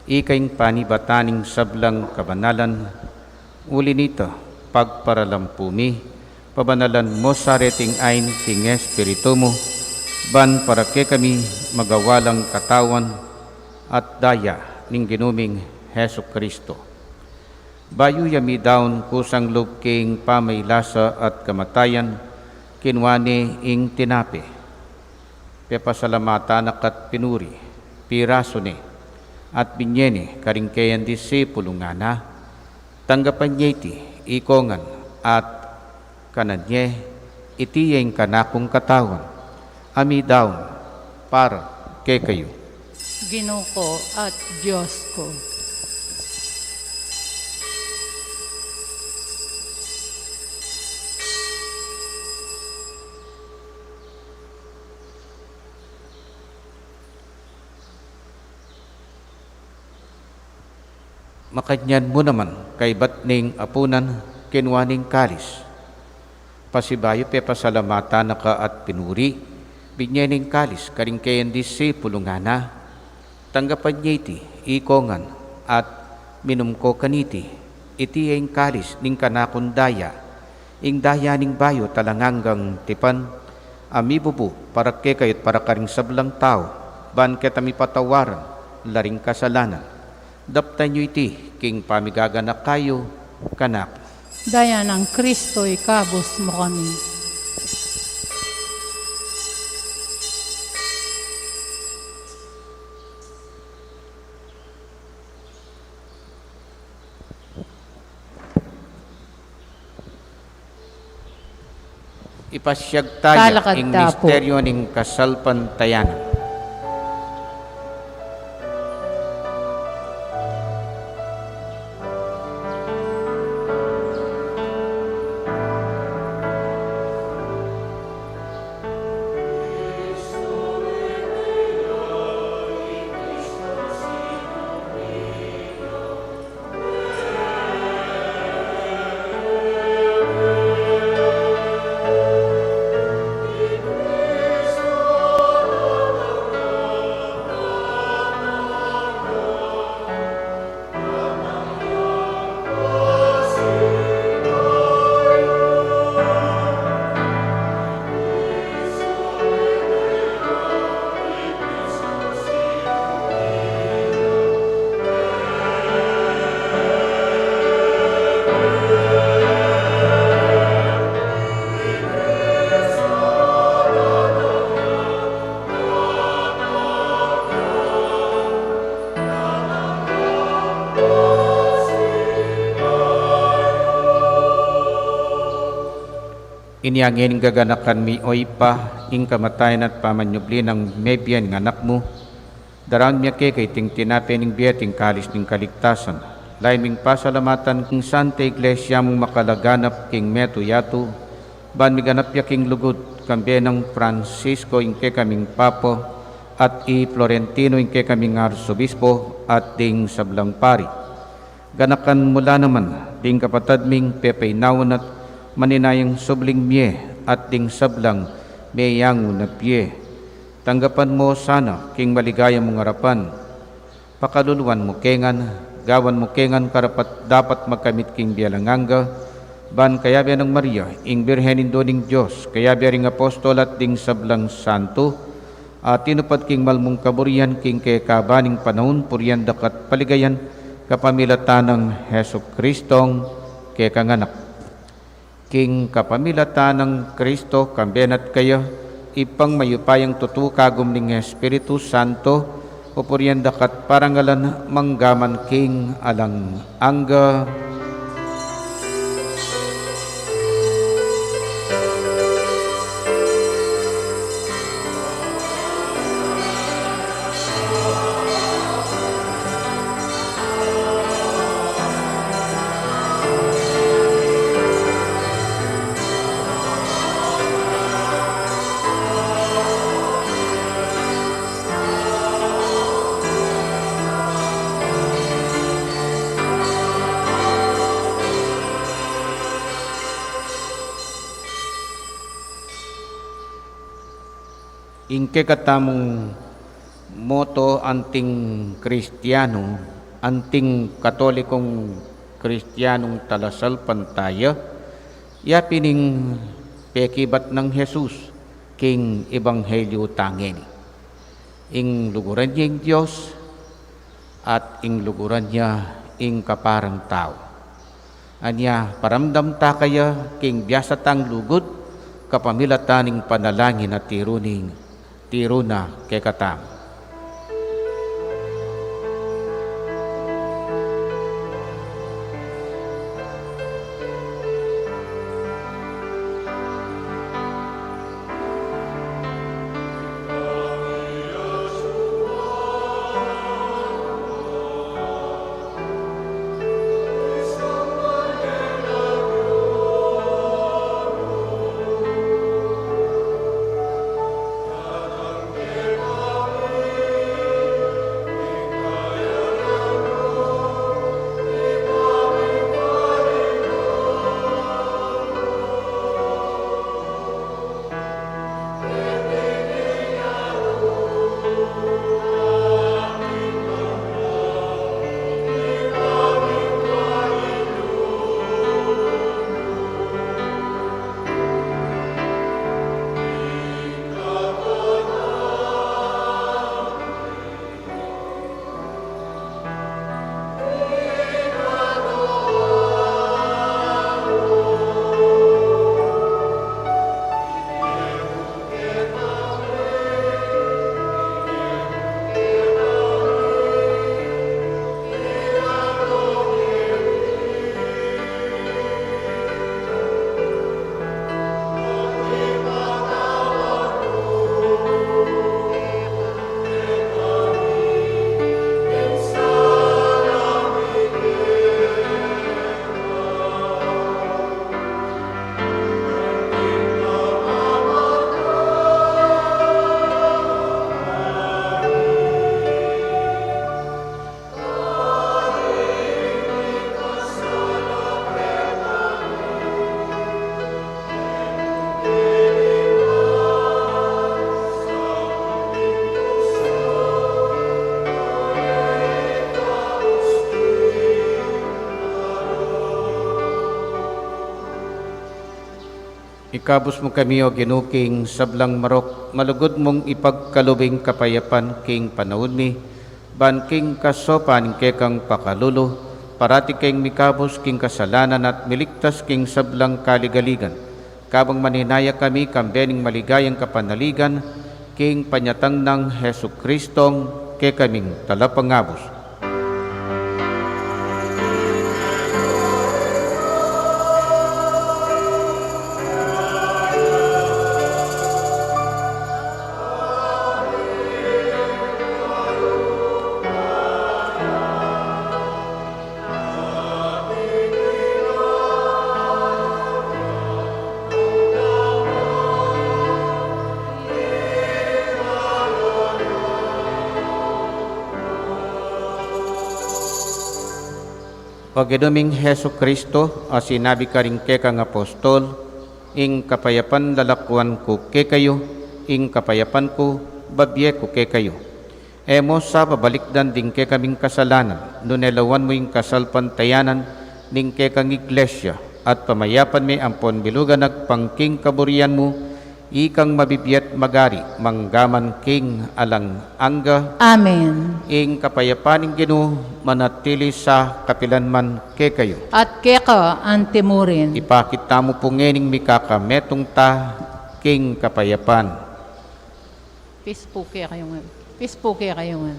ika ing panibatan ning sablang kabanalan, uli nita, pagparalampu mi, pabanalan mu sa reting ain king Espiritu mu, ban para kekami magawa lang katawan at daya ning Ginu ming Jesucristo. Bayu ya midaun kusang lub king pamailasa at kamatayan, Kinua ne ing tinape, pepasalamatan na ka't pinuri, pirasu ne, at binye ne karing kayang disipulu, ngana: Tanggapan ye iti, ikong ngan, at kanan ye, iti ya ing kanakung katawan, a midaun para kekayu. Ginu ku at Dios ku. Makanyan mu naman, kaybat ning apunan, kinua ne ing kalis. Pasibayu pepasalamatan na ka at pinuri, binye ne ing kalis karing kayang disipulu, ngana: Tanggapan ye iti, ikong ngan, at minum ko kaniti, iti ya ing kalis ning kanakung daya, ing daya ning bayu at alang anggang tipan, a mibubu para kekayu at para karing sablang tau, ban keta mipatawaran la ring kasalanan. Daptan yu iti king pamigaganaka yu kanaku. Daya nang Kristo, ikabus mu kami. Ipasiag taya ing misteryo ning kasalpantayanan. Inya ngeni gaganakan mi, O Ibpa, ing kamatayan at pamanyubli nang mebie ning Anak mu, daraun mi keka iting tinape ning bie at ing kalis ning kaligtasan. Lain ming pasalamatan ing Santa Iglesia mung makalaganap king metung yatu, ban miganap ya king lugud, kambe nang Francisco ing kekaming Papa, at i Florentino ing kekaming Arsobispo, at ding sablang pari. Ganakan mu la naman ding kapatad ming pepainawa at maninayang subling mie at ding sablang meyangu na bie. Tanggapan mu sana king maligaya mung arapan. Pakaluluan mu ke ngan, gawan mu ke ngan karapat-dapat magkamit king bie alang angga, ban kayabe nang Maria, ing Birhen Indu ning Dios, kayabe ring apostol at ding sablang santo, a tinupad king mal mung kaburian king kekaba ning panaun, purian da ka at paligayan kapamilatan nang Jesucristong kekang Anak. King kapamilatan nang Kristo, kambe na at kaya, Ibpang mayupayang tutu, kagum ning Espiritu Santo, pupurian da ka at parangalan mangga man king alang angga. Ing kekatamung moto anting Kristianu, anting Katolikong Kristianung talasalpantaya, ya pin ing pekibat nang Jesus king Ebanghelyo tang ini. Ing luguran ya ing Dios, at ing luguran ya ing kaparang tau. Anya, paramdam ta kaya king biasa tang lugud, kapamilatan ning panalangin a tiru ning, tiru na kekatamu. Ikabus mu kami, O Ginu, king sablang marok, malugud mung ipagkalub ing kapayapan king panaun mi, ban king kasopan ning kekang pakalulu, parati kaming mikabus king kasalanan at miligtas king sablang kaligaligan. Kabang manenaya kami kambe ning maligayang kapanaligan, king panyatang nang Jesucristong kekaming Talapangabus. O Ginu ming Jesucristo, a sinabi karing kekang apostol, ing kapayapan lalakuan ku kekayu, ing kapayapan ku babie ku kekayu. E mu sa babalikdan ding kekaming kasalanan, nune lawan mu ing kasalpantayanan ning kekang Iglesia, at pamayapan me ampon bilugan agpang king kaburian mu, ikang mabibie at magari, mangga man king alang angga. Amen. Ing kapayapan ning Ginu manatili sa kapilan man kekayu. At keka antimurin. Ipakit tamu pu ngening mikakametung ta king kapayapan. Peace pu kekayu ngan. Peace pu kekayu ngan.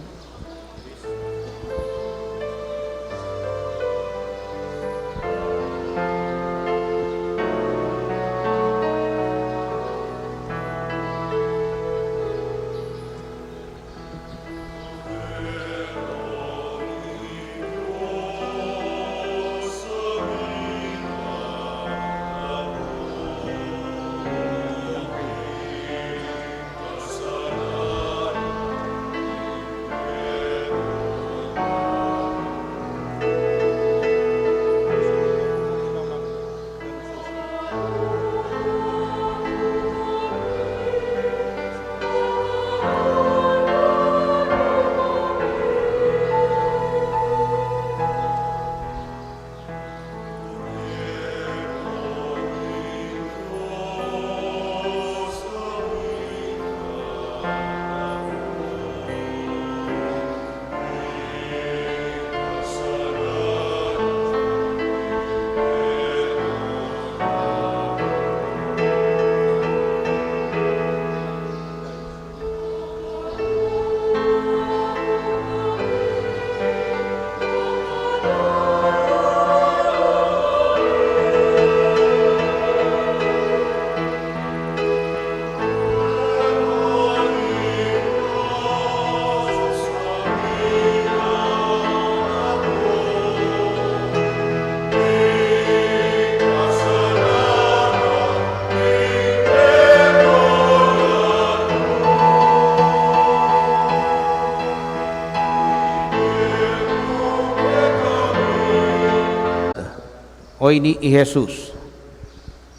Oyni i Jesus,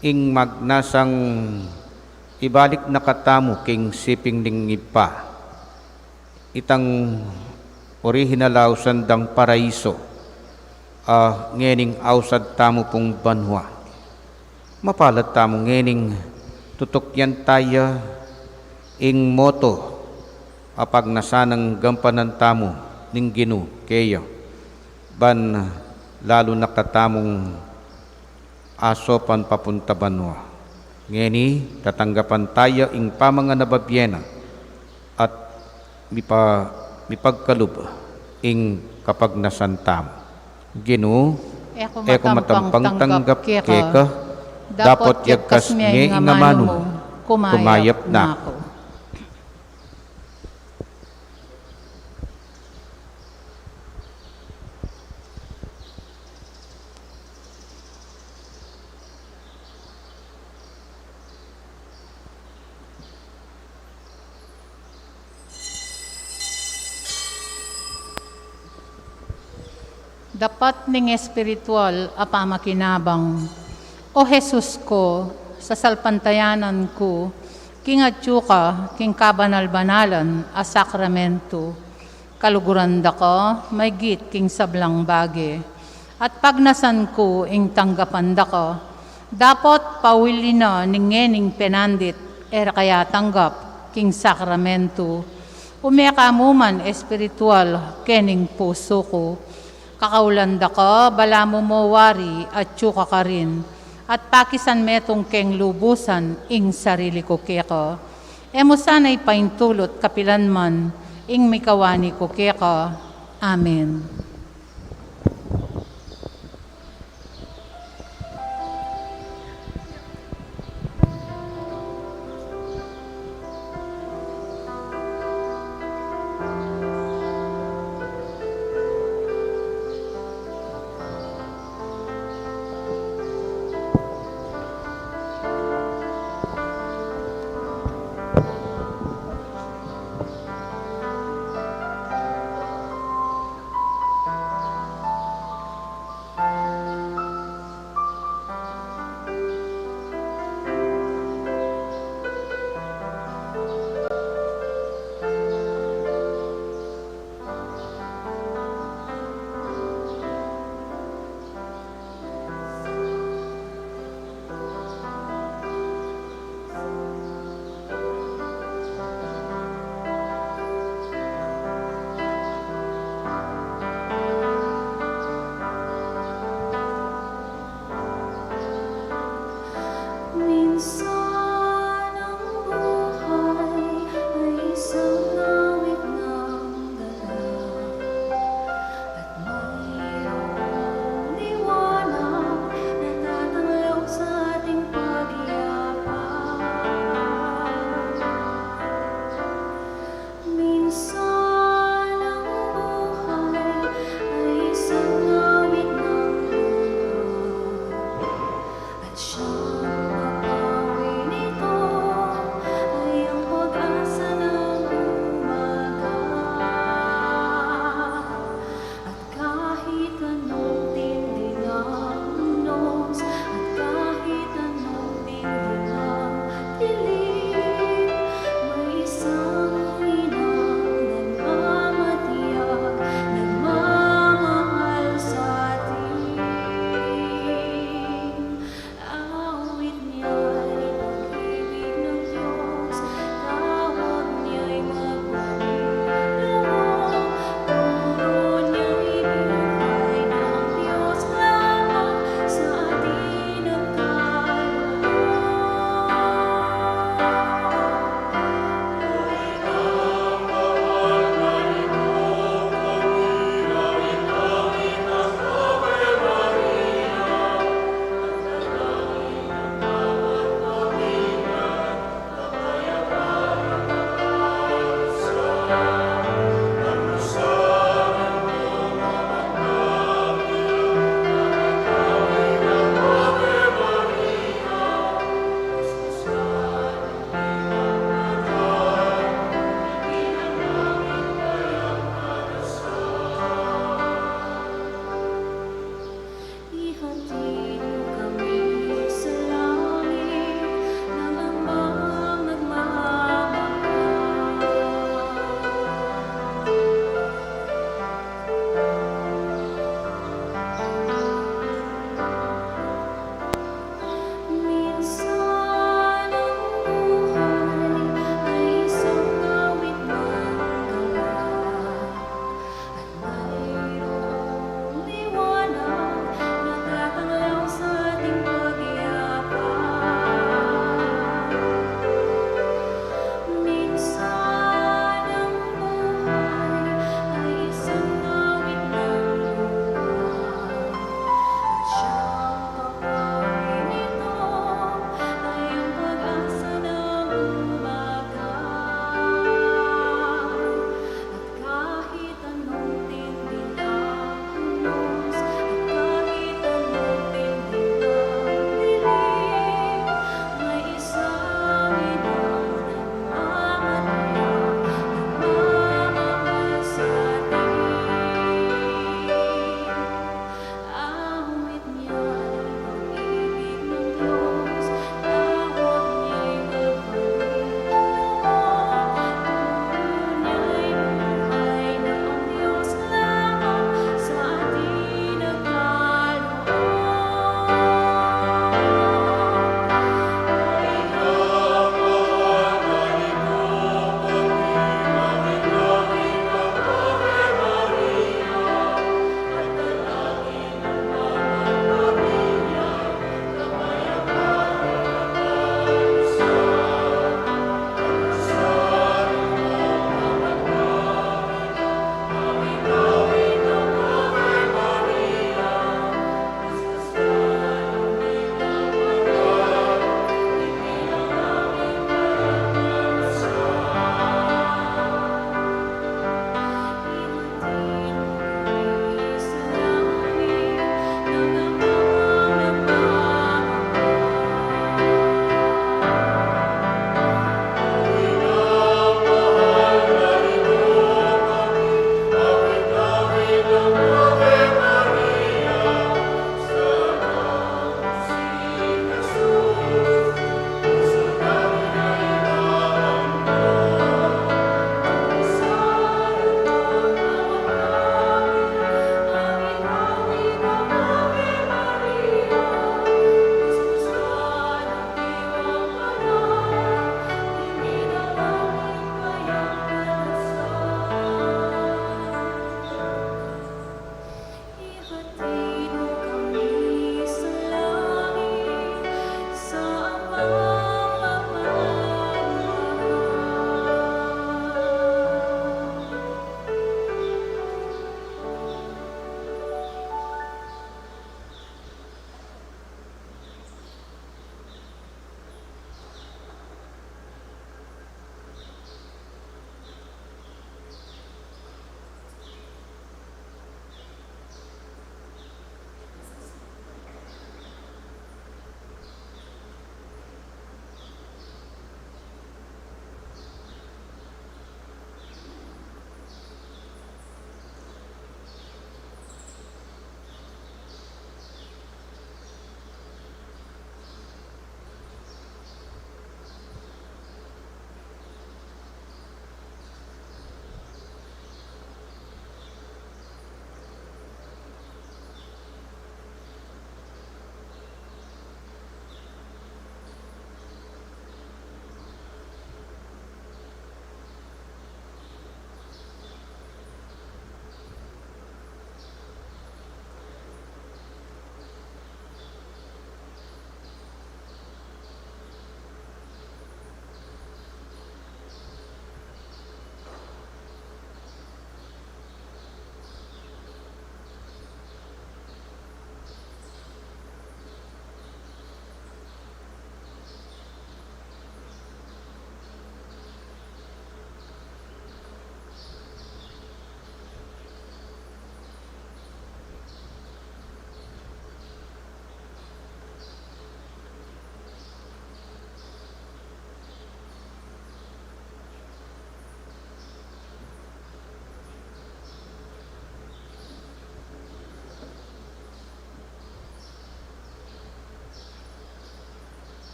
ing magnasang ibalik na katamu king siping ning Ibpa. Itang orihinal a ausan dang paraiso, a ngening ausad tamu pung banua. Mapalad tamu ngening tutukyan taya ing moto a pagnasan nang gampanan tamu ning Ginu keya, ban lalu na katamung asopan papunta banua. Ngeni, tatanggapan taya ing pamanganababie na at mipa-, mipagkalub ing kapagnasan tamu. Ginu, e ku matampang tanggap keka, dapot yagkas me ing amanu mu, kumayap na ku. Dapat ning espiritual a pamakinabang. O Jesus ku, sasalpantayanan ku king atyu ka king kabanal-banalan a sakramentu. Kaluguran da ka maygit king sablang bage, at pagnasan ku ing tanggapan da ka. Dapot pauli na ning ngening penandit e ra ka ya tanggap king sakramentu. Ume ka mu man espiritual kening pusu ku. Kakaulan da ka, balamu mo wari atyu ka karin, at pakisan metung keng lubusan ing sarili ku keka. E mu sana ipaintulut kapilan man ing mikawani ku keka. Amen.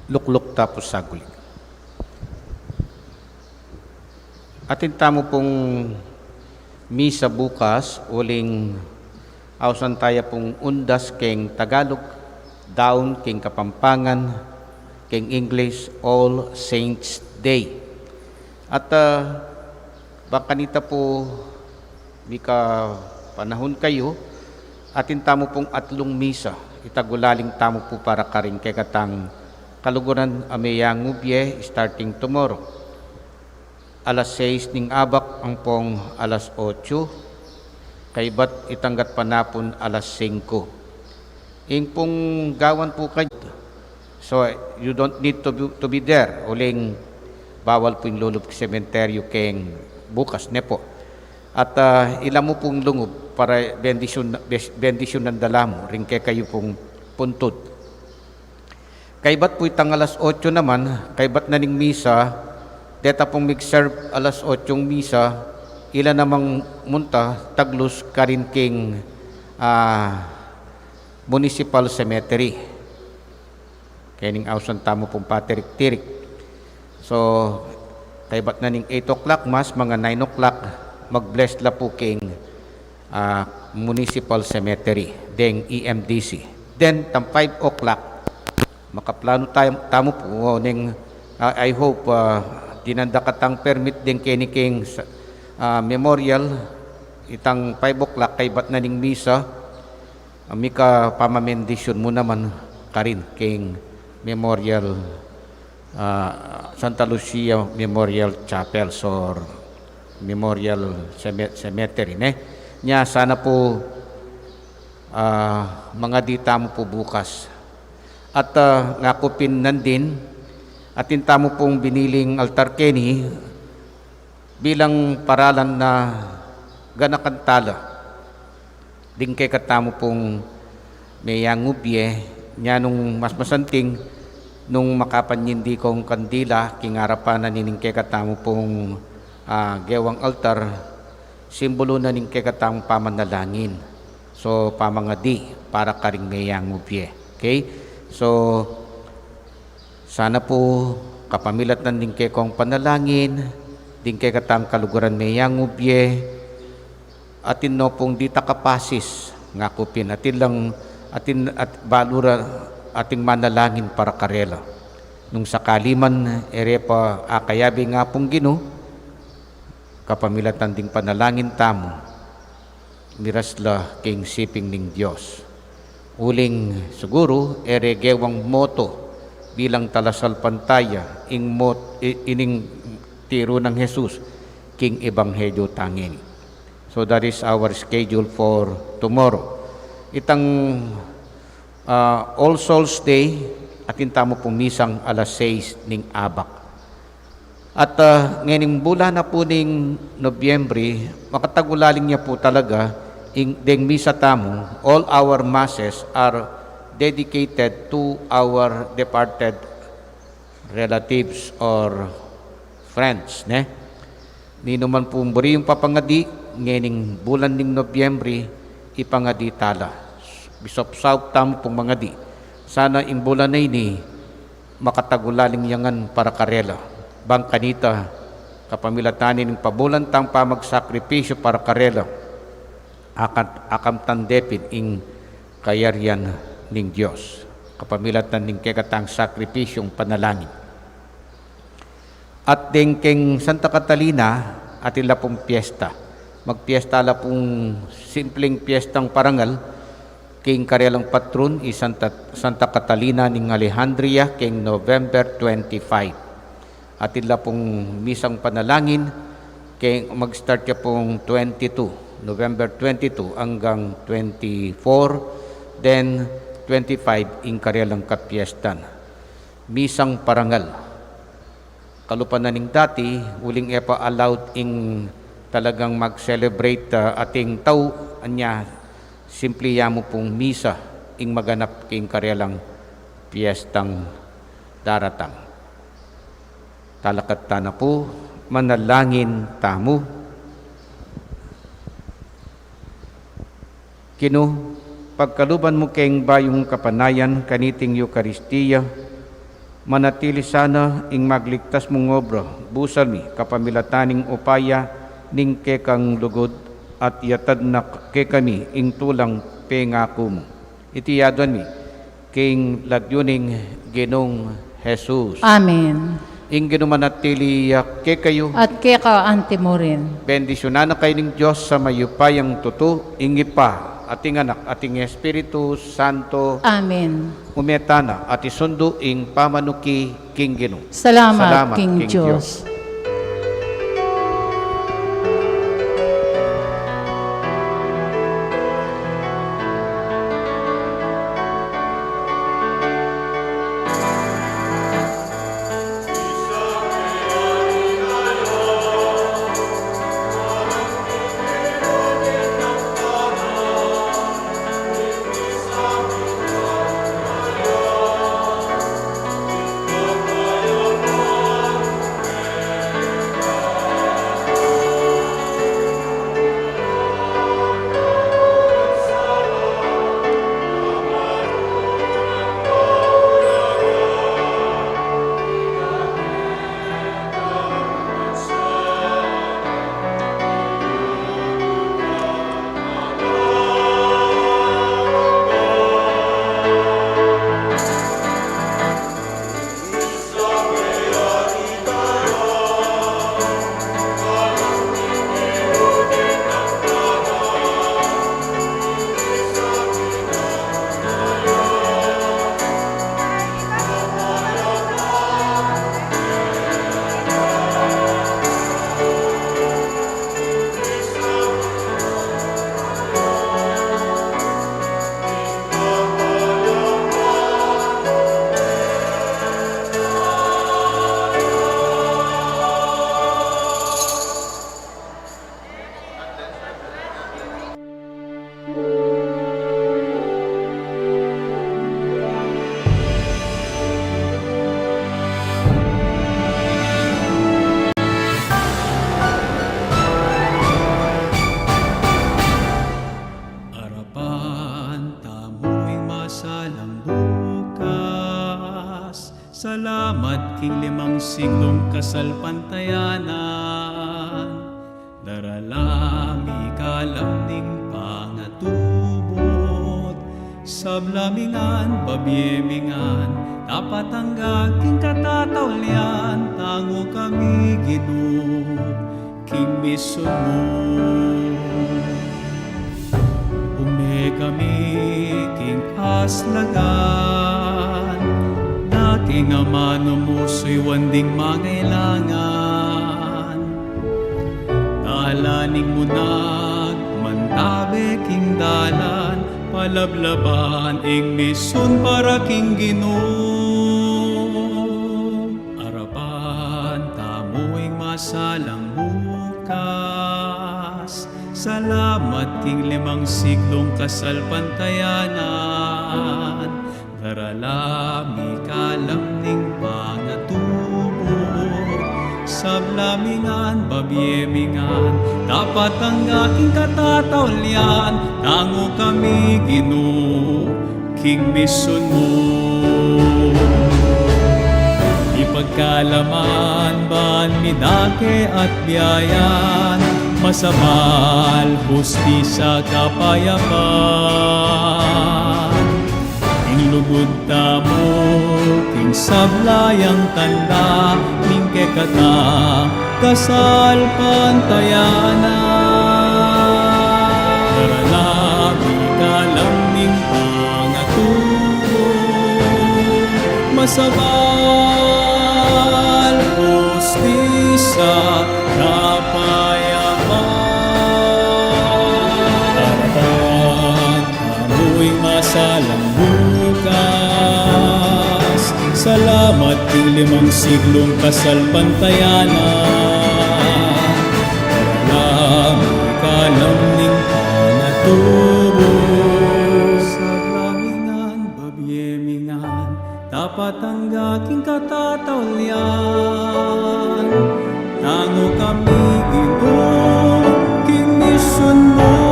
Lukluk ta pu saguli. Atin tamu pung misa bukas, uling ausan taya pung Undas keng Tagalog, Daun keng Kapampangan, keng English, All Saints Day. At, ah, bang kanita pu mika panahun kayu, atin tamu pung atlung misa, itagulaling tamu pu para karing kekatang kaluguran a meyangubie, starting tomorrow. Alas seis ning abak ampong alas otso, kaybat itang gatpanapun alas singko. Ing pung gawan pu kayu, so you don't need to be, to be there. Uling bawal pu ing lulub sementeryo keng bukas, ne pu. At, ah, ila mu pung lungub para bendisyun, bes-, bendisyunan da la mu ring kekayu pung puntud. Kaybat pu itang alas otso naman, kaybat na ning misa, deta pung mig-serve alas otsong misa, ila namang munta taglus karin king, ah, municipal cemetery. Keng ausan tamu pung patirik-tirik. So, kaybat na ning eight o'clock mass, mga nine o'clock, mag-bless la pu keng, ah, municipal cemetery, deng E M D C. Then, tang five o'clock, makaplanu tamu, tamu pu, o, neng, ah, I hope, ah, dinan da katang permit deng keni keng, ah, memorial, itang five o'clock, kaybat na ning misa, ah, mika pamamendisyun mu naman karin keng Memorial, ah, Santa Lucia Memorial Chapel or Memorial Ceme-, Cemetery, ne? Nya sana pu, ah, mangadi tamu pu bukas. At, ah, ngaku pin nandin, atin tamu pung biniling altar keni, bilang paralan na ganakan tala ding kekatamu pung meyangubie, nya nung mas masanting, nung makapanyindi kong kandila king arapan na nining kekatamu pung, ah, gewang altar, simbulu na ning kekatamung pamanalangin. So, pamangadi para karing meyangubie. Okay? So, sana pu kapamilatan ding kekong panalangin, ding kekatang kaluguran meyangubie, atin no pung di ta kapasis, ngaku pin, atin lang, atin at balu ra ating manalangin para karela. Nung sakali man e re pa akayabe ing Apung Ginu, kapamilatan ding panalangin tamu, miras la king siping ning Dios. Uling siguru, e re gewang moto bilang talasalpantaya ing mot-, i-, ining tiru nang Jesus king ebanghelyo tang ini. So that is our schedule for tomorrow. Itang, ah, All Souls Day, atin tamu pung misang alas sais ning abak. At, ah, ngening bulan na pu ning Nobyembre, makatagulaling ya pu talaga, ing, deng misa tamu, all our masses are dedicated to our departed relatives or friends, ne? Ninu man pung buri yung papangadi, ngening bulan ning Nobyembre, ipangadi tala. Bisop saup tamu pung mangadi. Sana ing bulan a ini, makatagulaling ya ngan para karela. Bang kanita, kapamilatan ning pabulan tang pamagsakripisyu para karela, akat-, akamtan de pin ing kayarian ning Dios. Kapamilatan ning kekatang sakripisyung panalangin. At deng keng Santa Catalina, atin la pung piesta. Magpiesta la pung simpleng piestang parangal, king karelang patron, i Santa, Santa Catalina ning Alejandria, king November twenty-five. Atin la pung misang panalangin, king mag-start ya pung twenty-two, November twenty-two hanggang twenty-four, then twenty-five ing karelang kapiestan. Misang parangal. Kalupa na ning dati, uling e pa allowed ing talagang mag-celebrate, ah, ating tau, anya, simple ya mu pung misa, ing maganap king karelang piestang daratang. Talakad tana pu, manalangin tamu. Ginu, pagkaluban mu keng bayung kapanayan kaniting Eukaristia, Manatili sana ing magligtas mung obra, busal mi kapamilatan ning upaya ning kekang lugud, at yatad na kekami ing tulang pengaku mu. Iti aduan mi king lagyu ning Ginung Jesus. Amen. Ing Ginu manatili ya kekayu. At keka anti mu rin. Bendisyunan na kayu ning Dios a mayupayang tutu, ing Ibpa, at ing Anak, at ing Espiritu Santo. Amen. Ume tana at isundu ing pamanuki king Ginu. Salamat king Dios. Arapan tamu ing masalang bukas. Salamat king limang siglung kasalpantayanan. Darala mi kalam ning pangatubud. Sabla mi ngan, babie mi ngan, tapat angga king katataulian, tangu kami Ginu king misun mu. Ume kami king aslagan, daking amanu mu suyuan ding mangailangan. Dalan ning munag, mantabe king dalan, palablaban ing misun para king Ginu. Arapan tamu ing masalang bukas. Salamat king limang siglung kasalpantayanan. Darala mi kalam ning pangatubud. Sabla mi ngan, babie mi ngan, tapat angga king katataulian, tangu kami Ginu king misun mu. Ipagkalaman ban mi dake at biayan, masabal, hustisya, kapayapan. Ing lugud tamu king sabla yang tanda ning kekatang kasalpantayanan. Darala mi kalam ning pangatubud, masabal, hustisya, kapayapan. Arapan tamu ing masalang bukas. Salamat king limang siglung kasalpantayanan. Darala mi kalam ning pangatubud. Sabla mi ngan, babie mi ngan, tapat angga king katataulian. Tangu kami Ginu king misun mu.